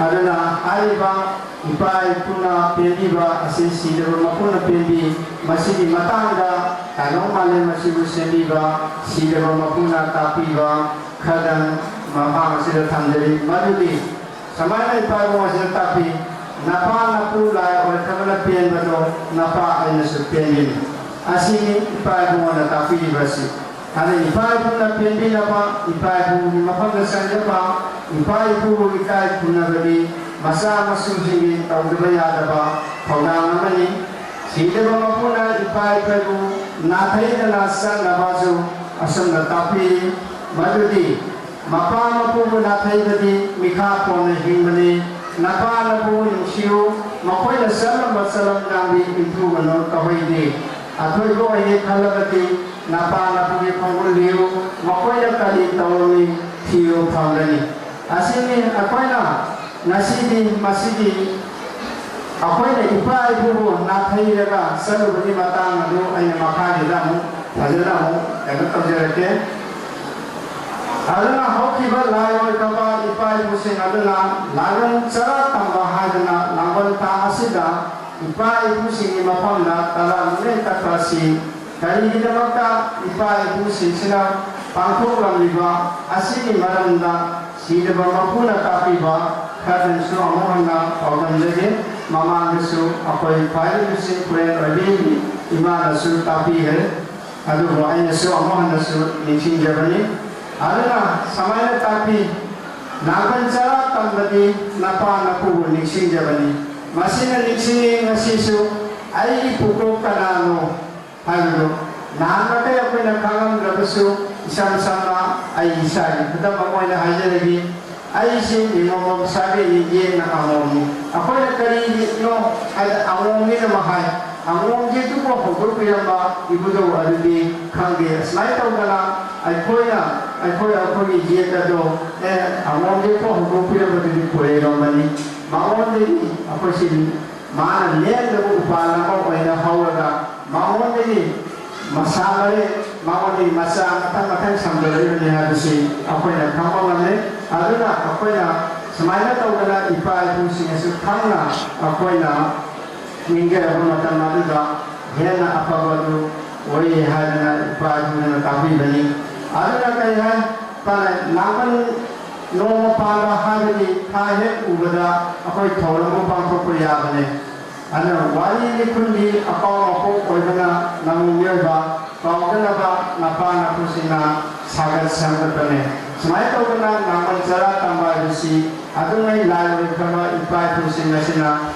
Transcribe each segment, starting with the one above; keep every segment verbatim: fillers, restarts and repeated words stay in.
ꯑꯗꯨꯅ ꯍꯥꯏꯔꯤꯕ ꯏꯄꯥ ꯏꯄꯨꯅ ꯄꯦꯟꯕꯤꯕ ꯑꯁꯤ ꯁꯤꯗꯕ ꯃꯄꯨꯅ ꯄꯦꯟꯕꯤ꯫ ꯃꯁꯤꯒꯤ ꯃꯇꯥꯡꯗ ꯇꯥꯏꯕꯪ ꯃꯥꯂꯦꯝ ꯑꯁꯤꯕꯨ ꯁꯦꯝꯕꯤꯕ ꯁꯤꯗꯕ ꯃꯄꯨꯅ ꯇꯥꯛꯄꯤꯕ ꯈꯔꯗꯪ ꯃꯐꯝ ꯑꯁꯤꯗ ꯊꯝꯖꯔꯤ꯫ ꯃꯗꯨꯗꯤ ꯁꯨꯃꯥꯏꯅ ꯏꯄꯥ ꯏꯕꯨꯡ ꯑꯁꯤꯅ ꯇꯥꯛꯄꯤ, "ꯅꯄꯥ ꯅꯄꯨ ꯂꯥꯏ ꯑꯣꯏꯔꯛꯇꯕꯅ ꯄꯦꯟꯕꯗꯣ ꯅꯄꯥ ꯑꯩꯅꯁꯨ ꯄꯦꯟꯕꯤꯅꯤ"꯫ ꯑꯁꯤꯅꯤ ꯏꯄꯥ ꯏꯕꯨꯡꯉꯣꯅ ꯇꯥꯛꯄꯤꯔꯤꯕ ꯑꯁꯤ꯫ ꯑꯗ ꯏꯄꯥ ꯏꯄꯨꯅ ꯄꯦꯟꯕꯤꯅꯕ, ꯏꯄꯥ ꯏꯄꯨꯒꯤ ꯃꯐꯝꯗ ꯆꯪꯖꯕ, ꯏꯄꯥ ꯏꯄꯨꯕꯨ ꯏꯀꯥꯏ ꯈꯨꯝꯅꯕꯗꯤ ꯃꯆꯥ ꯃꯁꯨꯁꯤꯡꯒꯤ ꯇꯧꯗꯕ ꯌꯥꯗꯕ ꯊꯧꯗꯥꯡ ꯑꯃꯅꯤ꯫ ꯁꯤꯗꯕ ꯃꯄꯨꯅ ꯏꯄꯥ ꯏꯄꯨꯕꯨ ꯅꯥꯊꯩꯗꯅ ꯆꯪꯅꯕꯁꯨ ꯑꯁꯨꯝꯅ ꯇꯥꯛꯄꯤꯔꯤ꯫ ꯃꯗꯨꯗꯤ ꯃꯄꯥ ꯃꯄꯨꯕꯨ ꯅꯥꯊꯩꯕꯗꯤ ꯃꯤꯈꯥ ꯄꯣꯟꯅ ꯍꯤꯡꯕꯅꯤ꯫ ꯅꯄꯥ ꯅꯄꯨꯕꯨ ꯅꯨꯡꯁꯤꯌꯨ, ꯃꯈꯣꯏꯅ ꯆꯠꯂꯝꯕ ꯆꯠꯂꯝ ꯂꯥꯡꯕꯤ ꯏꯟꯊꯨꯒꯅꯨ, ꯇꯧꯍꯩꯗꯦ꯫ ꯑꯊꯣꯏꯕ ꯑꯣꯏꯒꯦ ꯈꯜꯂꯕꯗꯤ ꯅꯄꯥ ꯅꯄꯨꯒꯤ ꯈꯣꯡꯒꯨꯜ ꯂꯤꯌꯨ, ꯃꯈꯣꯏꯅ ꯀꯔꯤ ꯇꯧꯔꯝꯃꯤ ꯊꯤꯌꯨ ꯐꯪꯒꯅꯤ꯫ ꯑꯁꯤꯅꯤ ꯑꯩꯈꯣꯏꯅ ꯉꯁꯤꯗꯤ ꯃꯁꯤꯒꯤ ꯑꯩꯈꯣꯏꯅ ꯏꯄꯥ ꯏꯄꯨꯕꯨ ꯅꯥꯊꯩꯔꯒ ꯆꯠꯂꯨꯕꯒꯤ ꯃꯇꯥꯡ ꯑꯗꯨ ꯑꯩꯅ ꯃꯈꯥꯒꯤꯗ ꯑꯃꯨꯛ ꯐꯖꯅ ꯑꯃꯨꯛ ꯀꯩꯅꯣ ꯇꯧꯖꯔꯛꯀꯦ꯫ ꯑꯗꯨꯅ ꯍꯧꯈꯤꯕ ꯂꯥꯏ ꯑꯣꯏꯈ꯭ꯔꯕ ꯏꯄꯥ ꯏꯄꯨꯁꯤꯡ ꯑꯗꯨꯅ ꯂꯥꯡꯕꯟ ꯆꯔꯥ ꯇꯝꯕ ꯍꯥꯏꯗꯅ ꯂꯥꯡꯕꯟ ꯊꯥ ꯑꯁꯤꯗ ꯏꯄꯥ ꯏꯄꯨꯁꯤꯡꯒꯤ ꯃꯐꯝꯗ ꯇꯔꯥ ꯃꯤꯠꯌꯦꯡ ꯀꯠꯄ ꯑꯁꯤ ꯀꯔꯤꯒꯤꯗꯃꯛꯇ ꯏꯄꯥ ꯏꯄꯨꯁꯤꯡꯁꯤꯅ ꯄꯥꯡꯊꯣꯛꯂꯝꯂꯤꯕ ꯑꯁꯤꯒꯤ ꯃꯔꯝꯗ ꯁꯤꯗꯕ ꯃꯄꯨꯅ ꯇꯥꯛꯄꯤꯕ ꯈꯔꯗꯪꯁꯨ ꯑꯃꯨꯛ ꯍꯟꯅ ꯄꯥꯎꯗꯝꯖꯒꯦ꯫ ꯃꯃꯥꯡꯗꯁꯨ ꯑꯩꯈꯣꯏ ꯈ꯭ꯋꯥꯏꯗꯒꯤ ꯂꯨꯆꯤꯡ ꯄꯨꯔꯦꯜ ꯑꯣꯏꯕꯤꯔꯤꯕꯤ ꯏꯃꯥꯅꯁꯨ ꯇꯥꯛꯄꯤꯈ꯭ꯔꯦ, ꯑꯗꯨꯕꯨ ꯑꯩꯅꯁꯨ ꯑꯃꯨꯛ ꯍꯟꯅꯁꯨ ꯅꯤꯡꯁꯤꯡꯖꯕꯅꯤ꯫ ꯑꯗꯨꯅ ꯁꯨꯃꯥꯏꯅ ꯇꯥꯛꯄꯤ, "ꯅꯥꯀꯟ ꯆꯔꯥ ꯇꯝꯕꯗꯤ ꯅꯄꯥ ꯅꯄꯨꯕꯨ ꯅꯤꯡꯁꯤꯡꯖꯕꯅꯤ"꯫ ꯃꯁꯤꯅ ꯅꯤꯡꯁꯤꯡꯉꯤ ꯉꯁꯤꯁꯨ ꯑꯩꯒꯤ ꯄꯨꯀꯣꯛ ꯀꯅꯥꯅꯣ ꯍꯥꯏꯕꯗꯨ ꯅꯍꯥꯟꯃꯈꯩ ꯑꯩꯈꯣꯏꯅ ꯈꯪꯂꯝꯗ꯭ꯔꯕꯁꯨ, ꯏꯁꯝ ꯁꯝꯅ ꯑꯩ ꯏꯁꯥꯒꯤ ꯈꯨꯗꯝ ꯑꯃ ꯑꯣꯏꯅ ꯍꯥꯏꯖꯔꯒꯦ꯫ ꯑꯩꯁꯤ ꯅꯤꯉꯣꯝꯕꯝ ꯁꯥꯒꯩꯒꯤ ꯌꯦꯛꯅ ꯑꯉꯣꯝꯅꯤ꯫ ꯑꯩꯈꯣꯏꯅ ꯀꯔꯤꯒꯤꯅꯣ ꯍꯥꯏꯗ ꯑꯉꯣꯝꯅꯤꯅ ꯑꯃ ꯍꯥꯏ, ꯑꯉꯣꯝꯒꯤꯗꯨꯕꯨ ꯍꯧꯗꯣꯛꯄꯤꯔꯝꯕ ꯏꯕꯨꯙꯧ ꯑꯗꯨꯗꯤ ꯈꯪꯗꯦ꯫ ꯑꯁꯨꯃꯥꯏꯅ ꯇꯧꯗꯅ ꯑꯩꯈꯣꯏꯅ, ꯑꯩꯈꯣꯏ, ꯑꯩꯈꯣꯏꯒꯤ ꯌꯦꯛ ꯑꯗꯣ, ꯑꯦ, ꯑꯉꯣꯝꯒꯤꯕꯨ ꯍꯧꯗꯣꯛꯄꯤꯔꯝꯕꯗꯨꯗꯤ ꯄꯨꯔꯩꯔꯣꯝꯕꯅꯤ꯫ ꯃꯉꯣꯟꯗꯒꯤ ꯑꯩꯈꯣꯏꯁꯤ ꯃꯥꯅ ꯂꯦꯡꯗꯕ ꯎꯄꯥꯜ ꯑꯃ ꯑꯣꯏꯅ ꯍꯧꯔꯒ ꯃꯉꯣꯟꯗꯒꯤ ꯃꯁꯥ ꯃꯔꯦ, ꯃꯉꯣꯟꯗꯒꯤ ꯃꯆꯥ ꯃꯊꯪ ꯃꯊꯪ ꯁꯟꯗꯣꯔꯛꯏꯕꯅꯤ ꯍꯥꯏꯕꯁꯤ ꯑꯩꯈꯣꯏꯅ ꯈꯪꯕ ꯉꯝꯂꯦ꯫ ꯑꯗꯨꯅ ꯑꯩꯈꯣꯏꯅ ꯁꯨꯃꯥꯏꯅ ꯇꯧꯗꯅ ꯏꯄꯥ ꯏꯄꯨꯁꯤꯡ ꯑꯁꯤ ꯈꯪꯅ ꯑꯩꯈꯣꯏꯅ ꯅꯤꯡꯖꯔꯕ ꯃꯇꯝ ꯑꯗꯨꯗ ꯍꯦꯟꯅ ꯑꯐꯕꯗꯨ ꯑꯣꯏ ꯍꯥꯏꯗꯅ ꯏꯄꯥ ꯏꯄꯨꯅ ꯇꯥꯛꯄꯤꯕꯅꯤ꯫ ꯑꯗꯨꯅ ꯀꯔꯤ ꯍꯥꯏ ꯇꯥꯔꯦ, ꯂꯥꯡꯕꯟ ꯅꯣꯡꯃ ꯄꯥꯟꯕ ꯍꯥꯏꯕꯗꯤ ꯊꯥ ꯍꯦꯛ ꯎꯕꯗ ꯑꯩꯈꯣꯏ ꯊꯧꯔꯝ ꯑꯃ ꯄꯥꯡꯊꯣꯛꯄ ꯌꯥꯕꯅꯤ꯫ ꯑꯗꯨꯅ ꯋꯥꯔꯤ ꯂꯤꯈꯨꯟꯒꯤ ꯑꯄꯥꯎ ꯑꯄꯣꯛ ꯑꯣꯏꯕꯅ ꯅꯪꯕꯨ ꯃꯤꯑꯣꯏꯕ ꯀꯥꯎꯗꯅꯕ ꯅꯄꯥ ꯅꯄꯨꯁꯤꯡꯅ ꯁꯥꯒꯠ ꯁꯦꯝꯒꯠꯄꯅꯦ꯫ ꯁꯨꯃꯥꯏꯅ ꯇꯧꯗꯅ ꯂꯥꯡꯕꯟ ꯆꯔꯥ ꯇꯝꯕ ꯍꯥꯏꯕꯁꯤ ꯑꯗꯨꯉꯩ ꯂꯥꯏ ꯑꯣꯏꯈ꯭ꯔꯕ ꯏꯄꯥ ꯏꯄꯨꯁꯤꯡ ꯑꯁꯤꯅ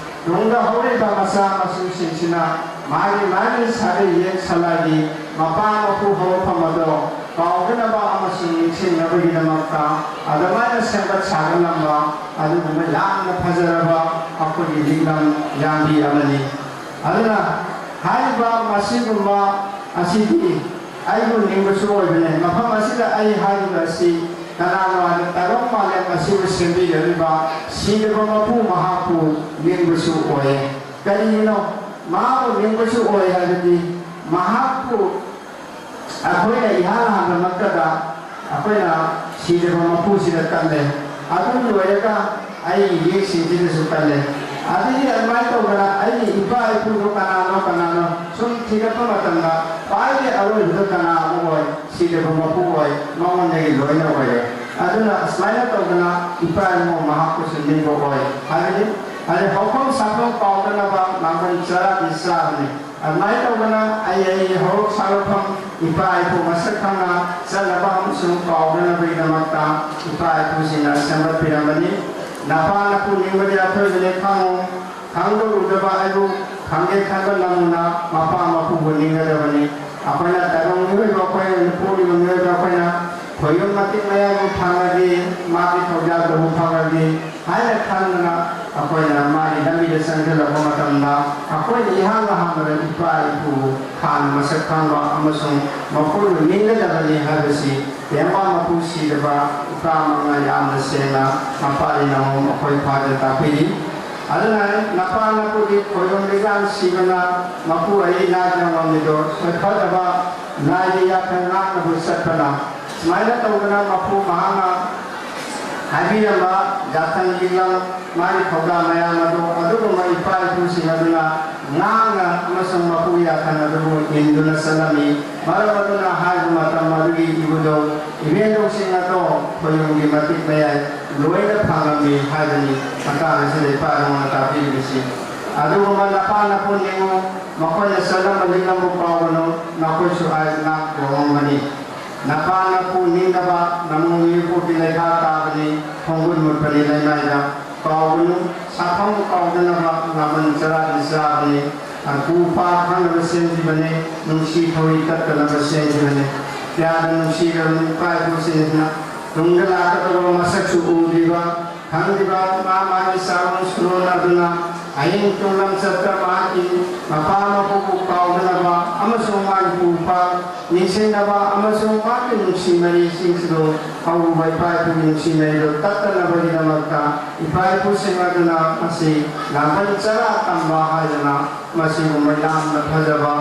ꯇꯨꯡꯗ ꯍꯧꯔꯤꯕ ꯃꯆꯥ ꯃꯁꯨꯁꯤꯡꯁꯤꯅ ꯃꯥꯒꯤ ꯃꯥꯒꯤ ꯁꯥꯒꯩ ꯌꯦꯛ ꯁꯂꯥꯏꯒꯤ ꯃꯄꯥ ꯃꯄꯨ ꯍꯧꯔꯛꯐꯝ ꯑꯗꯣ ꯀꯥꯎꯗꯅꯕ ꯑꯃꯁꯨꯡ ꯅꯤꯡꯁꯤꯡꯅꯕꯒꯤꯗꯃꯛꯇ ꯑꯗꯨꯃꯥꯏꯅ ꯁꯦꯝꯒꯠ ꯁꯥꯒꯠꯂꯝꯕ ꯑꯗꯨꯒꯨꯝꯕ ꯌꯥꯝꯅ ꯐꯖꯔꯕ ꯑꯩꯈꯣꯏꯒꯤ ꯂꯤꯛꯂꯝ ꯌꯥꯝꯕꯤ ꯑꯃꯅꯤ꯫ ꯑꯗꯨꯅ ꯍꯥꯏꯔꯤꯕ ꯃꯁꯤꯒꯨꯝꯕ ꯑꯁꯤꯗꯤ ꯑꯩꯕꯨ ꯅꯤꯡꯕꯁꯨ ꯑꯣꯏꯕꯅꯦ꯫ ꯃꯐꯝ ꯑꯁꯤꯗ ꯑꯩ ꯍꯥꯏꯔꯤꯕ ꯑꯁꯤ ꯀꯅꯥꯅꯣ ꯍꯥꯏꯕ ꯇꯥꯏꯕꯪ ꯃꯥꯂꯦꯝ ꯑꯁꯤꯕꯨ ꯁꯦꯝꯕꯤꯔꯤꯕ ꯁꯤꯔꯕ ꯃꯄꯨ ꯃꯍꯥꯛꯄꯨ ꯅꯤꯡꯕꯁꯨ ꯑꯣꯏꯌꯦ꯫ ꯀꯔꯤꯒꯤꯅꯣ ꯃꯍꯥꯛꯄꯨ ꯅꯤꯡꯕꯁꯨ ꯑꯣꯏ ꯍꯥꯏꯕꯗꯤ ꯃꯍꯥꯛꯄꯨ ꯑꯩꯈꯣꯏꯅ ꯏꯍꯥꯟ ꯍꯥꯟꯕꯃꯛꯇꯗ ꯑꯩꯈꯣꯏꯅ ꯁꯤꯔꯕ ꯃꯄꯨꯁꯤꯗ ꯀꯜꯂꯦ꯫ ꯑꯗꯨ ꯂꯣꯏꯔꯒ ꯑꯩꯒꯤ ꯌꯦꯛꯁꯤꯡꯁꯤꯗꯁꯨ ꯀꯜꯂꯦ꯫ ꯑꯗꯒꯤ ꯑꯗꯨꯃꯥꯏꯅ ꯇꯧꯗꯅ ꯑꯩꯒꯤ ꯏꯄꯥ ꯏꯄꯨꯗꯣ ꯀꯅꯥꯅꯣ ꯀꯅꯥꯅꯣ ꯁꯨꯝ ꯊꯤꯒꯠꯄ ꯃꯇꯝꯗ ꯈ꯭ꯋꯥꯏꯗꯒꯤ ꯑꯔꯣꯏꯕꯗ ꯀꯅꯥ ꯑꯃ ꯑꯣꯏ? ꯁꯤꯔꯕ ꯃꯄꯨ ꯑꯣꯏ, ꯃꯉꯣꯟꯗꯒꯤ ꯂꯣꯏꯅ ꯑꯣꯏꯔꯦ꯫ ꯑꯗꯨꯅ ꯑꯁꯨꯃꯥꯏꯅ ꯇꯧꯗꯅ ꯏꯄꯥ ꯏꯃꯨꯡ ꯃꯍꯥꯛꯄꯨꯁꯨ ꯅꯤꯡꯕ ꯑꯣꯏ ꯍꯥꯏꯕꯅꯤ꯫ ꯑꯗꯩ ꯍꯧꯐꯝ ꯁꯥꯐꯝ ꯀꯥꯎꯗꯅꯕ ꯂꯥꯡꯕꯟ ꯆꯔꯥꯗꯤ ꯆꯥꯕꯅꯤ꯫ ꯑꯗꯨꯃꯥꯏꯅ ꯇꯧꯗꯅ ꯑꯩ ꯑꯩꯒꯤ ꯍꯧꯔꯛ ꯁꯥꯔꯛꯐꯝ ꯏꯄꯥ ꯏꯄꯨ ꯃꯁꯛ ꯈꯪꯅ ꯆꯠꯅꯕ ꯑꯃꯁꯨꯡ ꯀꯥꯎꯗꯅꯕꯒꯤꯗꯃꯛꯇ ꯏꯄꯥ ꯏꯄꯨꯁꯤꯡꯅ ꯁꯦꯝꯒꯠꯄꯤꯔꯝꯕꯅꯤ꯫ ꯅꯄꯥ ꯅꯄꯨ ꯅꯤꯡꯕꯗꯤ ꯑꯊꯣꯏꯕꯅꯤ ꯈꯪꯉꯨ, ꯈꯪꯗꯧꯔꯨꯗꯕ ꯑꯩꯕꯨ ꯈꯪꯒꯦ ꯈꯟꯕ ꯅꯪꯅ ꯃꯄꯥ ꯃꯄꯨꯕꯨ ꯅꯤꯡꯒꯗꯕꯅꯤ꯫ ꯑꯩꯈꯣꯏꯅ ꯇꯥꯏꯕꯪ ꯃꯤꯑꯣꯏꯕ ꯑꯩꯈꯣꯏꯅ ꯄꯣꯛꯂꯤꯕ ꯃꯤꯑꯣꯏꯕ ꯑꯩꯈꯣꯏꯅ ꯈꯣꯏꯔꯨꯝ ꯃꯇꯤꯛ ꯃꯌꯥꯏꯕꯨ ꯐꯪꯉꯗꯤ, ꯃꯥꯒꯤ ꯊꯧꯖꯥꯜꯗꯕꯨ ꯐꯪꯉꯗꯤ ꯍꯥꯏꯅ ꯈꯟꯗꯅ ꯑꯩꯈꯣꯏꯅ ꯃꯥꯒꯤ ꯂꯝꯕꯤꯗ ꯆꯪꯁꯤꯜꯂꯛꯄ ꯃꯇꯝꯗ ꯑꯩꯈꯣꯏꯅ ꯏꯍꯥꯟ ꯍꯥꯟꯕꯗ ꯏꯄꯥ ꯏꯄꯨꯕꯨ ꯍꯥꯟꯅ ꯃꯁꯛ ꯈꯪꯕ ꯑꯃꯁꯨꯡ ꯃꯈꯣꯏꯕꯨ ꯅꯤꯡꯒꯗꯕꯅꯤ ꯍꯥꯏꯕꯁꯤ ꯇꯦꯡꯕꯥ ꯃꯄꯨ ꯁꯤꯗꯕ ꯏꯄꯥ ꯃꯉꯥ ꯌꯥꯝꯅ ꯁꯦꯡꯅ ꯃꯄꯥꯔꯤ ꯅꯃꯣꯝ ꯑꯩꯈꯣꯏ ꯐꯥꯗ ꯇꯥꯛꯄꯤꯔꯤ꯫ ꯑꯗꯨꯅ ꯅꯄꯥ ꯅꯄꯨꯒꯤ ꯈꯣꯏꯔꯨꯝ ꯂꯤꯛꯂꯥꯝ ꯁꯤꯕꯅ ꯃꯄꯨ ꯑꯩ ꯏꯅꯥꯠ ꯌꯥꯝꯂꯝꯃꯤꯗꯣ ꯁꯣꯏꯐꯗꯕ ꯂꯥꯏꯒꯤ ꯌꯥꯊꯪ ꯉꯥꯛꯅꯕ ꯆꯠꯄꯅ ꯁꯨꯃꯥꯏꯅ ꯇꯧꯗꯅ ꯃꯄꯨ ꯃꯍꯥꯛꯅ ꯍꯥꯏꯕꯤꯔꯝꯕ ꯌꯥꯊꯪ ꯂꯤꯛꯂꯝ, ꯃꯥꯒꯤ ꯊꯧꯗꯥꯡ ꯃꯌꯥꯝ ꯑꯗꯨ ꯑꯗꯨꯒꯨꯝꯕ ꯏꯄꯥ ꯏꯄꯨꯁꯤꯡ ꯑꯗꯨꯅ ꯉꯥꯛꯅ ꯑꯃꯁꯨꯡ ꯃꯄꯨ ꯌꯥꯊꯪ ꯑꯗꯨꯕꯨ ꯏꯟꯗꯨꯅ ꯆꯠꯂꯝꯃꯤ꯫ ꯃꯔꯝ ꯑꯗꯨꯅ ꯍꯥꯏꯔꯤꯕ ꯃꯇꯝ ꯑꯗꯨꯒꯤ ꯏꯕꯨꯙꯧ ꯏꯕꯦꯟꯗꯧꯁꯤꯡ ꯑꯗꯣ ꯈꯣꯌꯨꯝꯒꯤ ꯃꯇꯤꯛ ꯃꯌꯥꯏ ꯂꯣꯏꯅ ꯐꯪꯉꯝꯃꯤ ꯍꯥꯏꯕꯅꯤ ꯃꯇꯥꯡ ꯑꯁꯤꯗ ꯏꯄꯥ ꯏꯄꯨꯅ ꯇꯥꯛꯄꯤꯔꯤꯕꯁꯤ꯫ ꯑꯗꯨꯒꯨꯝꯕ ꯅꯄꯥ ꯅꯄꯨ ꯅꯤꯡꯉꯨ, ꯃꯈꯣꯏꯅ ꯆꯠꯂꯝꯕ ꯂꯤꯛꯂꯝꯕꯨ ꯀꯥꯎꯒꯅꯨ, ꯅꯈꯣꯏꯁꯨ ꯑꯩ ꯉꯥꯛ ꯇꯣꯡꯉꯝꯒꯅꯤ꯫ ꯅꯄꯥ ꯅꯄꯨ ꯅꯤꯡꯅꯕ ꯅꯃꯣ ꯅꯤꯄꯨꯒꯤ ꯂꯩꯈꯥ ꯇꯥꯕꯅꯤ, ꯈꯣꯡꯒꯨꯟ ꯃꯨꯠꯄꯅꯤ ꯂꯩꯃꯥꯏꯗ꯫ ꯀꯥꯎꯒꯅꯨ, ꯁꯥꯐꯝ ꯀꯥꯎꯗꯅꯕ ꯉꯥꯃꯟ ꯆꯔꯥꯗꯤ ꯆꯥꯕꯅꯤ꯫ ꯄꯨ ꯄꯥ ꯈꯪꯅꯕ ꯁꯦꯝꯈꯤꯕꯅꯤ, ꯅꯨꯡꯁꯤ ꯊꯧꯔꯤ ꯇꯠꯇꯅꯕ ꯁꯦꯝꯈꯤꯕꯅꯤ꯫ ꯀꯌꯥꯗ ꯅꯨꯡꯁꯤꯔꯕꯅꯤ ꯏꯄꯥ ꯏꯄꯨꯁꯤꯡꯁꯤꯅ꯫ ꯇꯨꯡꯗ ꯂꯥꯛꯀꯗꯧꯕ ꯃꯁꯛꯁꯨ ꯎꯗ꯭ꯔꯤꯕ, ꯈꯪꯗ꯭ꯔꯤꯕ ꯃꯥ ꯃꯥꯒꯤ ꯆꯥꯔꯣꯟ ꯁꯨꯔꯣꯟ ꯑꯗꯨꯅ ꯍꯌꯦꯡ ꯇꯨꯡꯂꯝꯆꯠꯇ ꯃꯍꯥꯛꯀꯤ ꯃꯄꯥ ꯃꯄꯨꯕꯨ ꯀꯥꯎꯗꯅꯕ ꯑꯃꯁꯨꯡ ꯃꯥꯒꯤ ꯄꯨ ꯄꯥ ꯅꯤꯡꯁꯤꯡꯅꯕ ꯑꯃꯁꯨꯡ ꯃꯥꯒꯤ ꯅꯨꯡꯁꯤ ꯃꯔꯤꯁꯤꯡꯁꯤꯕꯨ ꯍꯧꯔꯨꯕ ꯏꯄꯥ ꯏꯄꯨꯒꯤ ꯅꯨꯡꯁꯤ ꯃꯔꯤꯗꯨ ꯇꯠꯇꯅꯕꯒꯤꯗꯃꯛꯇ ꯏꯄꯥ ꯏꯄꯨꯁꯤꯡ ꯑꯗꯨꯅ ꯃꯁꯤ ꯂꯥꯡꯕꯟ ꯆꯔꯥ ꯇꯝꯕ ꯍꯥꯏꯗꯅ ꯃꯁꯤꯒꯨꯝꯕ ꯌꯥꯝꯅ ꯐꯖꯕ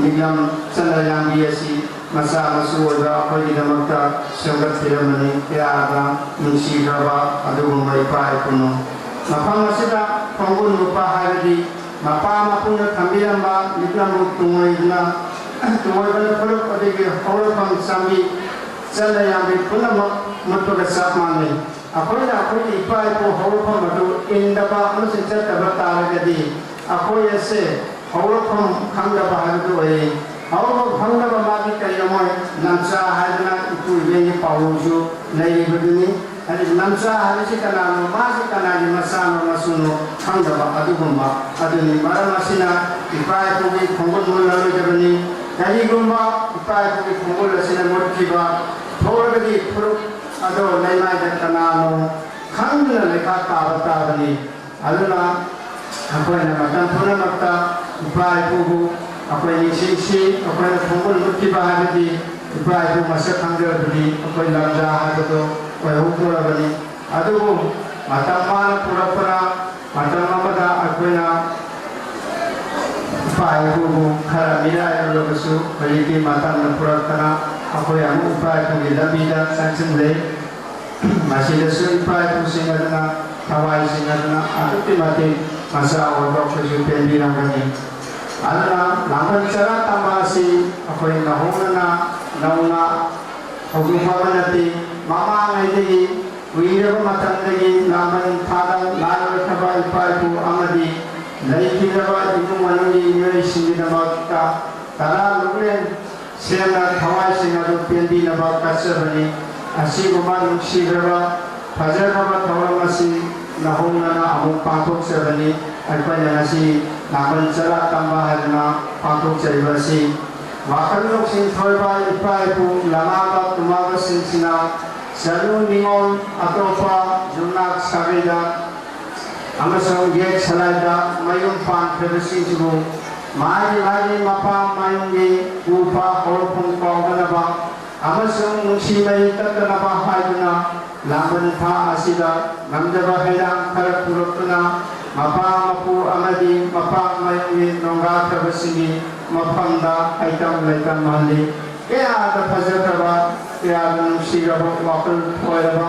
ꯂꯤꯛꯂꯝ ꯆꯠꯅ ꯌꯥꯡꯕꯤ ꯑꯁꯤ ꯃꯆꯥ ꯃꯁꯨ ꯑꯣꯏꯕ ꯑꯩꯈꯣꯏꯒꯤꯗꯃꯛꯇ ꯁꯦꯝꯒꯠꯄꯤꯔꯝꯕꯅꯤ꯫ ꯀꯌꯥꯗ ꯅꯨꯡꯁꯤꯈ꯭ꯔꯕ ꯑꯗꯨꯒꯨꯝꯕ ꯏꯄꯥ ꯏꯄꯨꯅꯣ꯫ ꯃꯐꯝ ꯑꯁꯤꯗ ꯈꯣꯡꯒꯨꯟ ꯅꯨꯄꯥ ꯍꯥꯏꯕꯗꯤ ꯃꯄꯥ ꯃꯄꯨꯅ ꯊꯝꯕꯤꯔꯝꯕ ꯂꯤꯛꯂꯝꯕꯨ ꯇꯨꯡꯑꯣꯏꯗꯨꯅ, ꯇꯨꯡꯑꯣꯏꯕꯅ ꯐꯨꯔꯨꯞ ꯑꯗꯒꯤ ꯍꯧꯔꯛꯐꯝ ꯆꯥꯝꯕꯤ ꯆꯠꯅ ꯌꯥꯝꯕꯤ ꯄꯨꯝꯅꯃꯛ ꯃꯨꯠꯄꯒ ꯆꯞ ꯃꯥꯟꯅꯩ꯫ ꯑꯩꯈꯣꯏꯅ ꯑꯩꯈꯣꯏꯒꯤ ꯏꯄꯥ ꯏꯄꯨ ꯍꯧꯔꯛꯐꯝ ꯑꯗꯨ ꯏꯟꯗꯕ ꯑꯃꯁꯨꯡ ꯆꯠꯇꯕ ꯇꯥꯔꯒꯗꯤ ꯑꯩꯈꯣꯏ ꯑꯁꯦ ꯍꯧꯔꯛꯐꯝ ꯈꯪꯗꯕ ꯍꯥꯏꯕꯗꯨ ꯑꯣꯏꯔꯤ꯫ ꯍꯧꯔꯛꯐꯝ ꯈꯪꯗꯕ ꯃꯥꯗꯤ ꯀꯔꯤꯅꯣ? ꯃꯣꯏ ꯅꯝꯆꯥ ꯍꯥꯏꯗꯅ ꯏꯄꯨ ꯏꯕꯦꯟꯒꯤ ꯄꯥꯎꯔꯧꯁꯨ ꯂꯩꯔꯤꯕꯗꯨꯅꯤ꯫ ꯍꯥꯏꯗꯤ ꯅꯝꯆꯥ ꯍꯥꯏꯕꯁꯤ ꯀꯅꯥꯅꯣ, ꯃꯥꯁꯤ ꯀꯅꯥꯒꯤ ꯃꯆꯥꯅꯣ ꯃꯁꯨꯅꯣ ꯈꯪꯗꯕ ꯑꯗꯨꯒꯨꯝꯕ ꯑꯗꯨꯅꯤ꯫ ꯃꯔꯝ ꯑꯁꯤꯅ ꯏꯄꯥ ꯏꯄꯨꯒꯤ ꯈꯣꯡꯒꯨꯜ ꯃꯨꯜꯂꯔꯣꯏꯗꯕꯅꯤ꯫ ꯀꯔꯤꯒꯨꯝꯕ ꯏꯄꯥ ꯏꯄꯨꯒꯤ ꯈꯣꯡꯒꯨꯜ ꯑꯁꯤꯅ ꯃꯨꯠꯈꯤꯕ ꯊꯣꯛꯂꯒꯗꯤ ꯐꯨꯔꯨꯞ ꯑꯗꯣ ꯂꯩꯃꯥꯏꯗ ꯀꯅꯥꯅꯣ ꯈꯪꯗꯨꯅ ꯂꯩꯈꯥ ꯇꯥꯕ ꯇꯥꯕꯅꯤ꯫ ꯑꯗꯨꯅ ꯑꯩꯈꯣꯏꯅ ꯃꯇꯝ ꯄꯨꯝꯅꯃꯛꯇ ꯏꯄꯥ ꯏꯄꯨꯕꯨ ꯑꯩꯈꯣꯏ ꯅꯤꯡꯁꯤꯡꯁꯤ꯫ ꯑꯩꯈꯣꯏꯅ ꯈꯣꯡꯒꯨꯜ ꯃꯨꯠꯈꯤꯕ ꯍꯥꯏꯕꯗꯤ ꯏꯄꯥ ꯏꯄꯨ ꯃꯁꯛ ꯈꯪꯗ꯭ꯔꯕꯗꯤ ꯑꯩꯈꯣꯏ ꯂꯝꯖꯥ ꯍꯥꯏꯕꯗꯣ ꯑꯣꯏꯍꯧꯗꯣꯔꯕꯅꯤ꯫ ꯑꯗꯨꯕꯨ ꯃꯇꯝ ꯃꯥꯅ ꯄꯨꯔꯛꯄꯅ ꯃꯇꯝ ꯑꯃꯗ ꯑꯩꯈꯣꯏꯅ ꯏꯄꯥ ꯏꯄꯨꯕꯨ ꯈꯔ ꯃꯤꯔꯥꯏꯔꯨꯔꯕꯁꯨ ꯍꯧꯖꯤꯛꯇꯤ ꯃꯇꯝꯅ ꯄꯨꯔꯛꯇꯅ ꯑꯩꯈꯣꯏ ꯑꯃꯨꯛ ꯏꯄꯥ ꯏꯄꯨꯒꯤ ꯂꯝꯕꯤꯗ ꯆꯪꯁꯤꯜꯂꯦ꯫ ꯃꯁꯤꯗꯁꯨ ꯏꯄꯥ ꯏꯄꯨꯁꯤꯡ ꯑꯗꯨꯅ ꯊꯋꯥꯏꯁꯤꯡ ꯑꯗꯨꯅ ꯑꯗꯨꯛꯀꯤ ꯃꯇꯤꯛ ꯃꯆꯥ ꯑꯣꯏꯕ ꯑꯩꯈꯣꯏꯁꯨ ꯄꯦꯟꯕꯤꯔꯝꯒꯅꯤ꯫ ꯑꯗꯨꯅ ꯂꯥꯡꯕꯟ ꯆꯔꯥ ꯇꯝꯕ ꯑꯁꯤ ꯑꯩꯈꯣꯏ ꯅꯧꯍꯧꯅꯅ ꯅꯧꯅ ꯍꯧꯗꯣꯛꯄ ꯑꯃ ꯅꯠꯇꯦ꯫ ꯃꯃꯥꯡꯉꯩꯗꯒꯤ ꯀꯨꯏꯔꯕ ꯃꯇꯝꯗꯒꯤ ꯂꯥꯡꯕꯟ ꯊꯥꯗ ꯂꯥꯏ ꯑꯣꯏꯈ꯭ꯔꯕ ꯏꯄꯥ ꯏꯄꯨ ꯑꯃꯗꯤ ꯂꯩꯈꯤꯗ꯭ꯔꯕ ꯏꯃꯨꯡ ꯃꯅꯨꯡꯒꯤ ꯃꯤꯑꯣꯏꯁꯤꯡꯒꯤꯗꯃꯛꯇ ꯇꯔꯥ ꯂꯨꯛꯂꯦꯟ ꯁꯦꯝꯅ ꯊꯋꯥꯏꯁꯤꯡ ꯑꯗꯨ ꯄꯦꯟꯕꯤꯅꯕ ꯀꯠꯆꯕꯅꯤ꯫ ꯑꯁꯤꯒꯨꯝꯕ ꯅꯨꯡꯁꯤꯈ꯭ꯔꯕ ꯐꯖꯈ꯭ꯔꯕ ꯊꯧꯔꯝ ꯑꯁꯤ ꯅꯧꯍꯧꯅꯅ ꯑꯃꯨꯛ ꯄꯥꯡꯊꯣꯛꯆꯕꯅꯤ꯫ ꯑꯩꯈꯣꯏꯅ ꯉꯁꯤ ꯂꯥꯡꯕꯟ ꯆꯔꯥ ꯇꯝꯕ ꯍꯥꯏꯗꯅ ꯄꯥꯡꯊꯣꯛꯆꯔꯤꯕ ꯑꯁꯤ ꯋꯥꯈꯜ ꯂꯧꯁꯤꯡ ꯊꯣꯏꯕ ꯏꯄꯥ ꯏꯄꯨ ꯂꯃꯥꯕ ꯇꯨꯃꯥꯕꯁꯤꯡꯁꯤꯅ ꯆꯅꯨ ꯅꯤꯉꯣꯜ ꯑꯇꯣꯞꯄ ꯌꯨꯝꯅꯥꯛ ꯁꯥꯒꯩꯗ ꯑꯃꯁꯨꯡ ꯌꯦꯛ ꯁꯂꯥꯏꯗ ꯃꯌꯨꯝ ꯄꯥꯟꯈ꯭ꯔꯕꯁꯤꯡꯁꯤꯕꯨ ꯃꯥꯒꯤ ꯃꯥꯒꯤ ꯃꯄꯥ ꯃꯌꯨꯝꯒꯤ ꯎ ꯄꯥ ꯍꯧꯔꯛꯐꯝ ꯀꯥꯎꯗꯅꯕ ꯑꯃꯁꯨꯡ ꯅꯨꯡꯁꯤ ꯃꯔꯤ ꯇꯠꯇꯅꯕ ꯍꯥꯏꯗꯨꯅ ꯂꯥꯡꯕꯟ ꯊꯥ ꯑꯁꯤꯗ ꯉꯝꯖꯕ ꯍꯩꯔꯥꯡ ꯈꯔ ꯄꯨꯔꯛꯇꯨꯅ ꯃꯄꯥ ꯃꯄꯨ ꯑꯃꯗꯤ ꯃꯄꯥ ꯃꯌꯨꯝꯒꯤ ꯅꯣꯡꯒꯥꯈ꯭ꯔꯕꯁꯤꯡꯒꯤ ꯃꯐꯝꯗ ꯍꯩꯇꯝ ꯂꯩꯇꯝ ꯃꯍꯜꯂꯤ꯫ ꯀꯌꯥꯗ ꯐꯖꯈ꯭ꯔꯕ, ꯀꯌꯥꯗ ꯅꯨꯡꯁꯤꯔꯕ ꯋꯥꯈꯜ ꯊꯣꯏꯔꯕ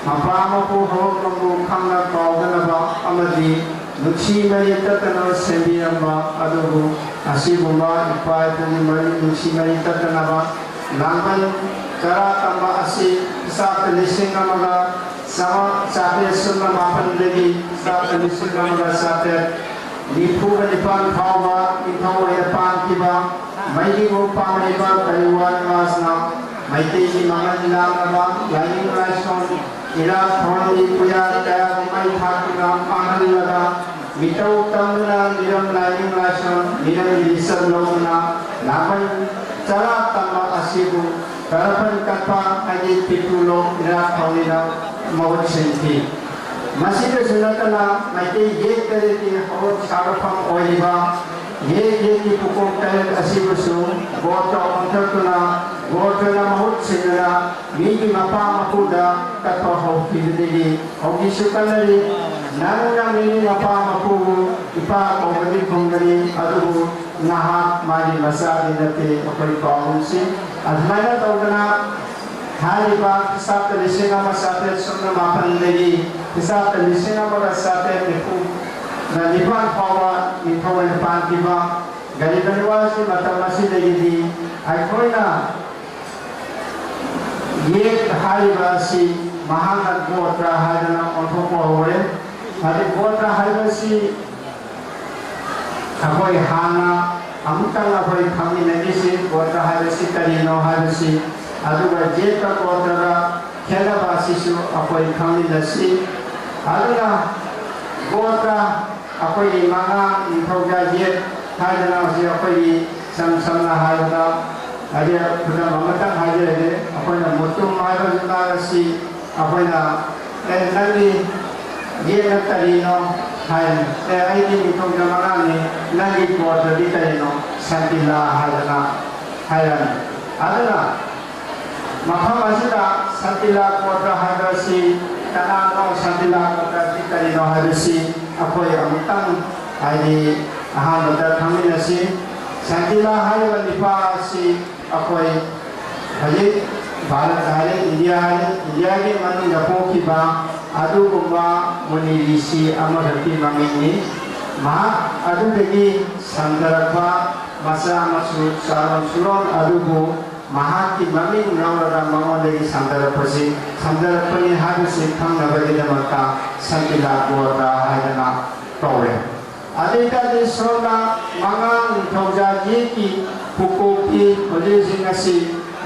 ꯃꯄꯥ ꯃꯄꯨ ꯍꯧꯔꯛꯐꯝꯕꯨ ꯈꯪꯅ ꯀꯥꯎꯗꯅꯕ ꯑꯃꯗꯤ ꯅꯨꯡꯁꯤ ꯃꯔꯤ ꯇꯠꯇꯅꯕ ꯁꯦꯝꯕꯤꯔꯝꯕ ꯑꯗꯨꯕꯨ ꯑꯁꯤꯒꯨꯝꯕ ꯏꯄꯥ ꯏꯄꯨꯒꯤ ꯃꯔꯤ ꯅꯨꯡꯁꯤ ꯃꯔꯤ ꯇꯠꯇꯅꯕ ꯂꯥꯡꯕꯟ ꯆꯔꯥ ꯇꯝꯕ ꯑꯁꯤ ꯈ꯭ꯔꯤꯁꯇ ꯂꯤꯁꯤꯡ ꯑꯃꯒ ꯆꯥꯃ-, ꯆꯥꯇ꯭ꯔꯦꯠ ꯁꯨꯞꯅ ꯃꯥꯄꯟꯗꯒꯤ ꯈ꯭ꯔꯤꯁꯇ ꯂꯤꯁꯤꯡ ꯑꯃꯒ ꯆꯥꯇ꯭ꯔꯦꯠ ꯅꯤꯐꯨꯒ ꯅꯤꯄꯥꯟ ꯐꯥꯎꯕ ꯅꯤꯡꯊꯧ ꯑꯣꯏꯅ ꯄꯥꯟꯈꯤꯕ ꯃꯩꯒꯤꯕꯨ ꯄꯥꯝꯂꯤꯕ ꯀꯩꯔꯨꯋꯥ ꯅꯤꯋꯥꯁꯅ ꯃꯩꯇꯩꯒꯤ ꯃꯃꯜ ꯌꯥꯝꯂꯕ ꯂꯥꯏꯅꯤꯡ ꯂꯥꯏꯁꯣꯟ ꯏꯔꯥꯠ ꯊꯧꯔꯝꯒꯤ ꯄꯨꯌꯥ ꯀꯌꯥꯕꯨ ꯃꯩ ꯊꯥꯗꯨꯅ ꯃꯥꯡꯍꯜꯂꯒ ꯃꯤꯇꯧ ꯇꯝꯗꯨꯅ ꯃꯤꯔꯝ ꯂꯥꯏꯅꯤꯡ ꯂꯥꯏꯁꯣꯟ ꯃꯤꯔꯝꯒꯤ ꯂꯤꯆꯠ ꯂꯧꯗꯨꯅ ꯂꯥꯡꯕꯟ ꯆꯔꯥ ꯇꯝꯕ ꯑꯁꯤꯕꯨ ꯇꯔꯄꯟ ꯀꯠꯄ ꯍꯥꯏꯗꯤ ꯄꯤꯇ꯭ꯔꯨ ꯂꯣꯛ ꯏꯔꯥꯠ ꯊꯧꯅꯤꯅ ꯃꯍꯨꯠ ꯁꯤꯟꯈꯤ꯫ ꯃꯁꯤꯗꯁꯨ ꯅꯠꯇꯅ ꯃꯩꯇꯩ ꯌꯦꯛ ꯇꯔꯦꯠꯀꯤ ꯍꯧꯔꯛ ꯁꯥꯒꯠꯐꯝ ꯑꯣꯏꯔꯤꯕ ꯌꯦꯛ ꯌꯦꯠꯀꯤ ꯄꯨꯀꯣꯛ ꯇꯔꯦꯠ ꯑꯁꯤꯕꯨꯁꯨ ꯒꯣꯇ꯭ꯔ ꯑꯣꯟꯊꯣꯛꯇꯨꯅ ꯒꯣꯇ꯭ꯔꯅ ꯃꯍꯨꯠ ꯁꯤꯟꯗꯨꯅ ꯃꯤꯒꯤ ꯃꯄꯥ ꯃꯄꯨꯗ ꯀꯠꯄ ꯍꯧꯈꯤꯕꯗꯒꯤ ꯍꯧꯖꯤꯛꯁꯨ ꯀꯠꯅꯔꯤ꯫ ꯅꯪꯅ ꯃꯤꯒꯤ ꯃꯄꯥ ꯃꯄꯨꯕꯨ ꯏꯄꯥ ꯀꯧꯕꯗꯤ ꯐꯪꯒꯅꯤ, ꯑꯗꯨꯕꯨ ꯅꯍꯥꯛ ꯃꯥꯒꯤ ꯃꯆꯥꯗꯤ ꯅꯠꯇꯦ꯫ ꯑꯩꯈꯣꯏ ꯄꯥꯎꯔꯧꯁꯤ ꯑꯗꯨꯃꯥꯏꯅ ꯇꯧꯗꯅ ꯍꯥꯏꯔꯤꯕ ꯈ꯭ꯔꯤꯁꯇꯥꯕꯗ ꯂꯤꯁꯤꯡ ꯑꯃ ꯆꯥꯇ꯭ꯔꯦꯠ ꯁꯨꯞꯅ ꯃꯥꯄꯟꯗꯒꯤ ꯈ꯭ꯔꯤꯁꯇꯥꯕꯗ ꯂꯤꯁꯤꯡ ꯑꯃꯒ ꯆꯥꯇ꯭ꯔꯦꯠ ꯅꯤꯐꯨꯒ ꯅꯤꯄꯥꯟ ꯐꯥꯎꯕ ꯅꯤꯡꯊꯧ ꯑꯣꯏꯅ ꯄꯥꯟꯈꯤꯕ ꯒꯔꯤꯕ ꯅꯤꯋꯥꯖꯀꯤ ꯃꯇꯝ ꯑꯁꯤꯗꯒꯤꯗꯤ ꯑꯩꯈꯣꯏꯅ ꯌꯦꯠ ꯍꯥꯏꯔꯤꯕ ꯑꯁꯤ ꯃꯍꯥꯛꯅ ꯒꯣꯇ꯭ꯔ ꯍꯥꯏꯗꯅ ꯑꯣꯟꯊꯣꯛꯄ ꯍꯧꯔꯦ꯫ ꯍꯥꯏꯗꯤ ꯒꯣꯇ꯭ꯔ ꯍꯥꯏꯕꯁꯤ ꯑꯩꯈꯣꯏ ꯍꯥꯟꯅ ꯑꯃꯨꯛꯇꯪ ꯑꯩꯈꯣꯏ ꯈꯪꯃꯤꯟꯅꯈꯤꯁꯤ, ꯒꯣꯇ꯭ꯔ ꯍꯥꯏꯕꯁꯤ ꯀꯔꯤꯅꯣ ꯍꯥꯏꯕꯁꯤ, ꯑꯗꯨꯒ ꯌꯦꯠꯀ ꯒꯣꯇ꯭ꯔꯒ ꯈꯦꯠꯅꯕ ꯑꯁꯤꯁꯨ ꯑꯩꯈꯣꯏ ꯈꯪꯃꯤꯟꯅꯁꯤ꯫ ꯑꯗꯨꯅ ꯒꯣꯇ꯭ꯔ ꯑꯩꯈꯣꯏꯒꯤ ꯃꯉꯥ, ꯅꯤꯡꯊꯧꯖꯥ ꯌꯦꯠ ꯍꯥꯏꯗꯅ ꯍꯧꯖꯤꯛ ꯑꯩꯈꯣꯏꯒꯤ ꯏꯁꯝ ꯁꯝꯅ ꯍꯥꯏꯔꯕꯗ, ꯍꯥꯏꯗꯤ ꯈꯨꯗꯝ ꯑꯃꯇꯪ ꯍꯥꯏꯖꯔꯒꯦ, ꯑꯩꯈꯣꯏꯅ ꯃꯨꯇꯨꯝ ꯍꯥꯏꯕ ꯖꯤꯂꯥ ꯑꯁꯤ ꯑꯩꯈꯣꯏꯅ, "ꯑꯦ, ꯅꯪꯒꯤ ꯌꯦꯠꯅ ꯀꯔꯤꯅꯣ?" ꯍꯥꯏꯔꯅꯤ꯫ "ꯑꯦ, ꯑꯩꯗꯤ ꯅꯤꯡꯊꯧꯖꯥ ꯃꯉꯥꯅꯤ, ꯅꯪꯒꯤ ꯒꯣꯇ꯭ꯔꯗꯤ ꯀꯔꯤꯅꯣ?" ꯁꯟꯇꯤꯂꯥ ꯍꯥꯏꯗꯅ ꯍꯥꯏꯔꯅꯤ꯫ ꯑꯗꯨꯅ ꯃꯐꯝ ꯑꯁꯤꯗ ꯁꯟꯇꯤꯂꯥ ꯒꯣꯇ꯭ꯔ ꯍꯥꯏꯕꯁꯤ ꯀꯅꯥꯅꯣ, ꯁꯟꯇꯤꯂꯥ ꯒꯣꯇ꯭ꯔ ꯑꯁꯤ ꯀꯔꯤꯅꯣ ꯍꯥꯏꯕꯁꯤ ꯑꯩꯈꯣꯏ ꯑꯃꯨꯛꯇꯪ, ꯍꯥꯏꯗꯤ, ꯑꯍꯥꯟꯕꯗ ꯈꯪꯃꯤꯟꯅꯁꯤ꯫ ꯁꯟꯇꯤꯂꯥ ꯍꯥꯏꯔꯤꯕ ꯅꯤꯄꯥ ꯑꯁꯤ ꯑꯩꯈꯣꯏ ꯍꯧꯖꯤꯛ ꯚꯥꯔꯠ ꯍꯥꯏꯔꯦ, ꯏꯟꯗꯤꯌꯥ ꯍꯥꯏꯔꯦ, ꯏꯟꯗꯤꯌꯥꯒꯤ ꯃꯅꯨꯡꯗ ꯄꯣꯛꯈꯤꯕ ꯑꯗꯨꯒꯨꯝꯕ ꯃꯨꯅꯤ ꯔꯤꯁꯤ ꯑꯃꯈꯛꯀꯤ ꯃꯃꯤꯡꯅꯤ꯫ ꯃꯍꯥꯛ ꯑꯗꯨꯗꯒꯤ ꯁꯟꯗꯔꯛꯄ ꯃꯆꯥ ꯃꯁꯨ ꯆꯥꯔꯣꯟ ꯁꯨꯔꯣꯟ ꯑꯗꯨꯕꯨ ꯃꯍꯥꯛꯀꯤ ꯃꯃꯤꯡ ꯂꯧꯔꯒ ꯃꯉꯣꯟꯗꯒꯤ ꯁꯟꯗꯔꯛꯄꯁꯤ, ꯁꯟꯗꯔꯛꯄꯅꯤ ꯍꯥꯏꯕꯁꯤ ꯈꯪꯅꯕꯒꯤꯗꯃꯛꯇ ꯁꯟꯇꯤꯂꯥ ꯒꯣꯇ꯭ꯔ ꯍꯥꯏꯗꯅ ꯀꯧꯔꯦ꯫ ꯑꯗꯨ ꯑꯣꯏꯇꯥꯔꯗꯤ ꯁꯣꯝꯗ ꯃꯉꯥꯡ ꯅꯤꯡꯊꯧꯖꯥ ꯌꯦꯛꯀꯤ ꯄꯨꯀꯣꯛꯀꯤ ꯍꯧꯖꯤꯛ ꯍꯧꯖꯤꯛ ꯉꯁꯤ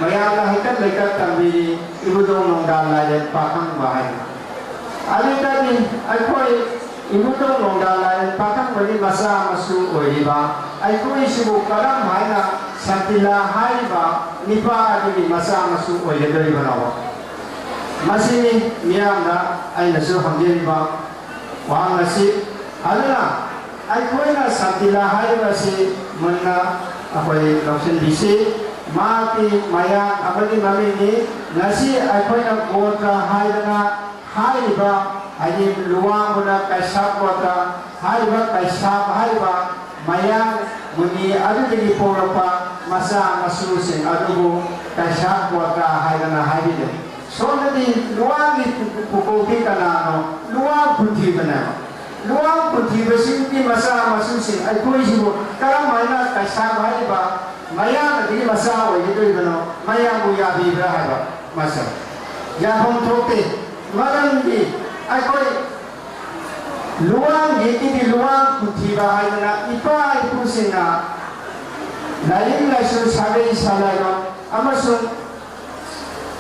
ꯃꯌꯥꯝꯅ ꯍꯩꯀꯠ ꯂꯩꯀꯠ ꯇꯝꯕꯤꯔꯤ ꯏꯕꯨꯙꯧ ꯅꯣꯡꯗꯥ ꯂꯥꯏꯔꯦꯟ ꯄꯥꯈꯪꯕ ꯍꯥꯏꯅ꯫ ꯑꯗꯨ ꯑꯣꯏꯇꯥꯔꯗꯤ ꯑꯩꯈꯣꯏ ꯏꯕꯨꯙꯧ ꯅꯣꯡꯗꯥ ꯂꯥꯏꯔꯦꯟ ꯄꯥꯈꯪꯕꯒꯤ ꯃꯆꯥ ꯃꯁꯨ ꯑꯣꯏꯔꯤꯕ ꯑꯩꯈꯣꯏꯁꯤꯕꯨ ꯀꯔꯝ ꯍꯥꯏꯅ ꯁꯟꯇꯤꯂꯥ ꯍꯥꯏꯔꯤꯕ ꯅꯤꯄꯥ ꯑꯗꯨꯒꯤ ꯃꯆꯥ ꯃꯁꯨ ꯑꯣꯏꯒꯗꯧꯔꯤꯕꯅꯣ? ꯃꯁꯤꯅꯤ ꯃꯤꯌꯥꯝꯅ ꯑꯩꯅꯁꯨ ꯍꯪꯖꯔꯤꯕ ꯋꯥꯍꯪ ꯑꯁꯤ꯫ ꯑꯗꯨꯅ ꯑꯩꯈꯣꯏꯅ ꯁꯟꯇꯤꯂꯥ ꯍꯥꯏꯔꯤꯕ ꯑꯁꯤ ꯃꯨꯟꯅ ꯑꯩꯈꯣꯏ ꯂꯧꯁꯤꯟꯕꯤꯁꯤ꯫ ꯃꯍꯥꯛꯀꯤ ꯃꯌꯥꯝ ꯑꯃꯒꯤ ꯃꯃꯤꯡꯅꯤ꯫ ꯉꯁꯤ ꯑꯩꯈꯣꯏꯅ ꯒꯣꯇ꯭ꯔ ꯍꯥꯏꯗꯅ ꯍꯥꯏꯔꯤꯕ, ꯍꯥꯏꯗꯤ ꯂꯨꯋꯥꯡꯕꯨꯅ ꯀꯩꯁꯥꯞ ꯒꯣꯇ꯭ꯔ ꯍꯥꯏꯔꯤꯕ, ꯀꯩꯁꯥꯞ ꯍꯥꯏꯔꯤꯕ ꯃꯌꯥꯡ ꯃꯨꯅꯤ ꯑꯗꯨꯗꯒꯤ ꯄꯣꯛꯂꯛꯄ ꯃꯆꯥ ꯃꯁꯨꯁꯤꯡ ꯑꯗꯨꯕꯨ ꯀꯩꯁꯥꯞ ꯒꯣꯇ꯭ꯔ ꯍꯥꯏꯗꯅ ꯍꯥꯏꯕꯤꯔꯦ꯫ ꯁꯣꯝꯗꯗꯤ ꯂꯨꯋꯥꯡꯒꯤ ꯄꯨ-, ꯄꯨꯀꯣꯛꯇꯤ ꯀꯅꯥꯅꯣ? ꯂꯨꯋꯥꯡ ꯈꯨꯟꯊꯤꯕꯅꯦꯕ꯫ ꯂꯨꯋꯥꯡ ꯈꯨꯟꯊꯤꯕꯁꯤꯡꯒꯤ ꯃꯆꯥ ꯃꯁꯨꯁꯤꯡ ꯑꯩꯈꯣꯏꯁꯤꯕꯨ ꯀꯔꯝ ꯍꯥꯏꯅ ꯀꯩꯁꯥꯞ ꯍꯥꯏꯔꯤꯕ ꯃꯌꯥꯝ ꯑꯗꯒꯤ ꯃꯆꯥ ꯑꯣꯏꯒꯗꯣꯔꯤꯕꯅꯣ? ꯃꯌꯥꯝꯕꯨ ꯌꯥꯕꯤꯕ꯭ꯔꯥ ꯍꯥꯏꯕ ꯃꯆꯥ ꯌꯥꯐꯝ ꯊꯣꯛꯇꯦ꯫ ꯃꯔꯝꯗꯤ ꯑꯩꯈꯣꯏ ꯂꯨꯋꯥꯡꯒꯤꯗꯤ ꯂꯨꯋꯥꯡ ꯈꯨꯟꯊꯤꯕ ꯍꯥꯏꯗꯅ ꯏꯄꯥ ꯏꯄꯨꯁꯤꯡꯅ ꯂꯥꯏꯅꯤꯡ ꯂꯥꯏꯁꯣꯟ ꯁꯥꯒꯩ ꯁꯥꯂꯥꯏꯔꯣ ꯑꯃꯁꯨꯡ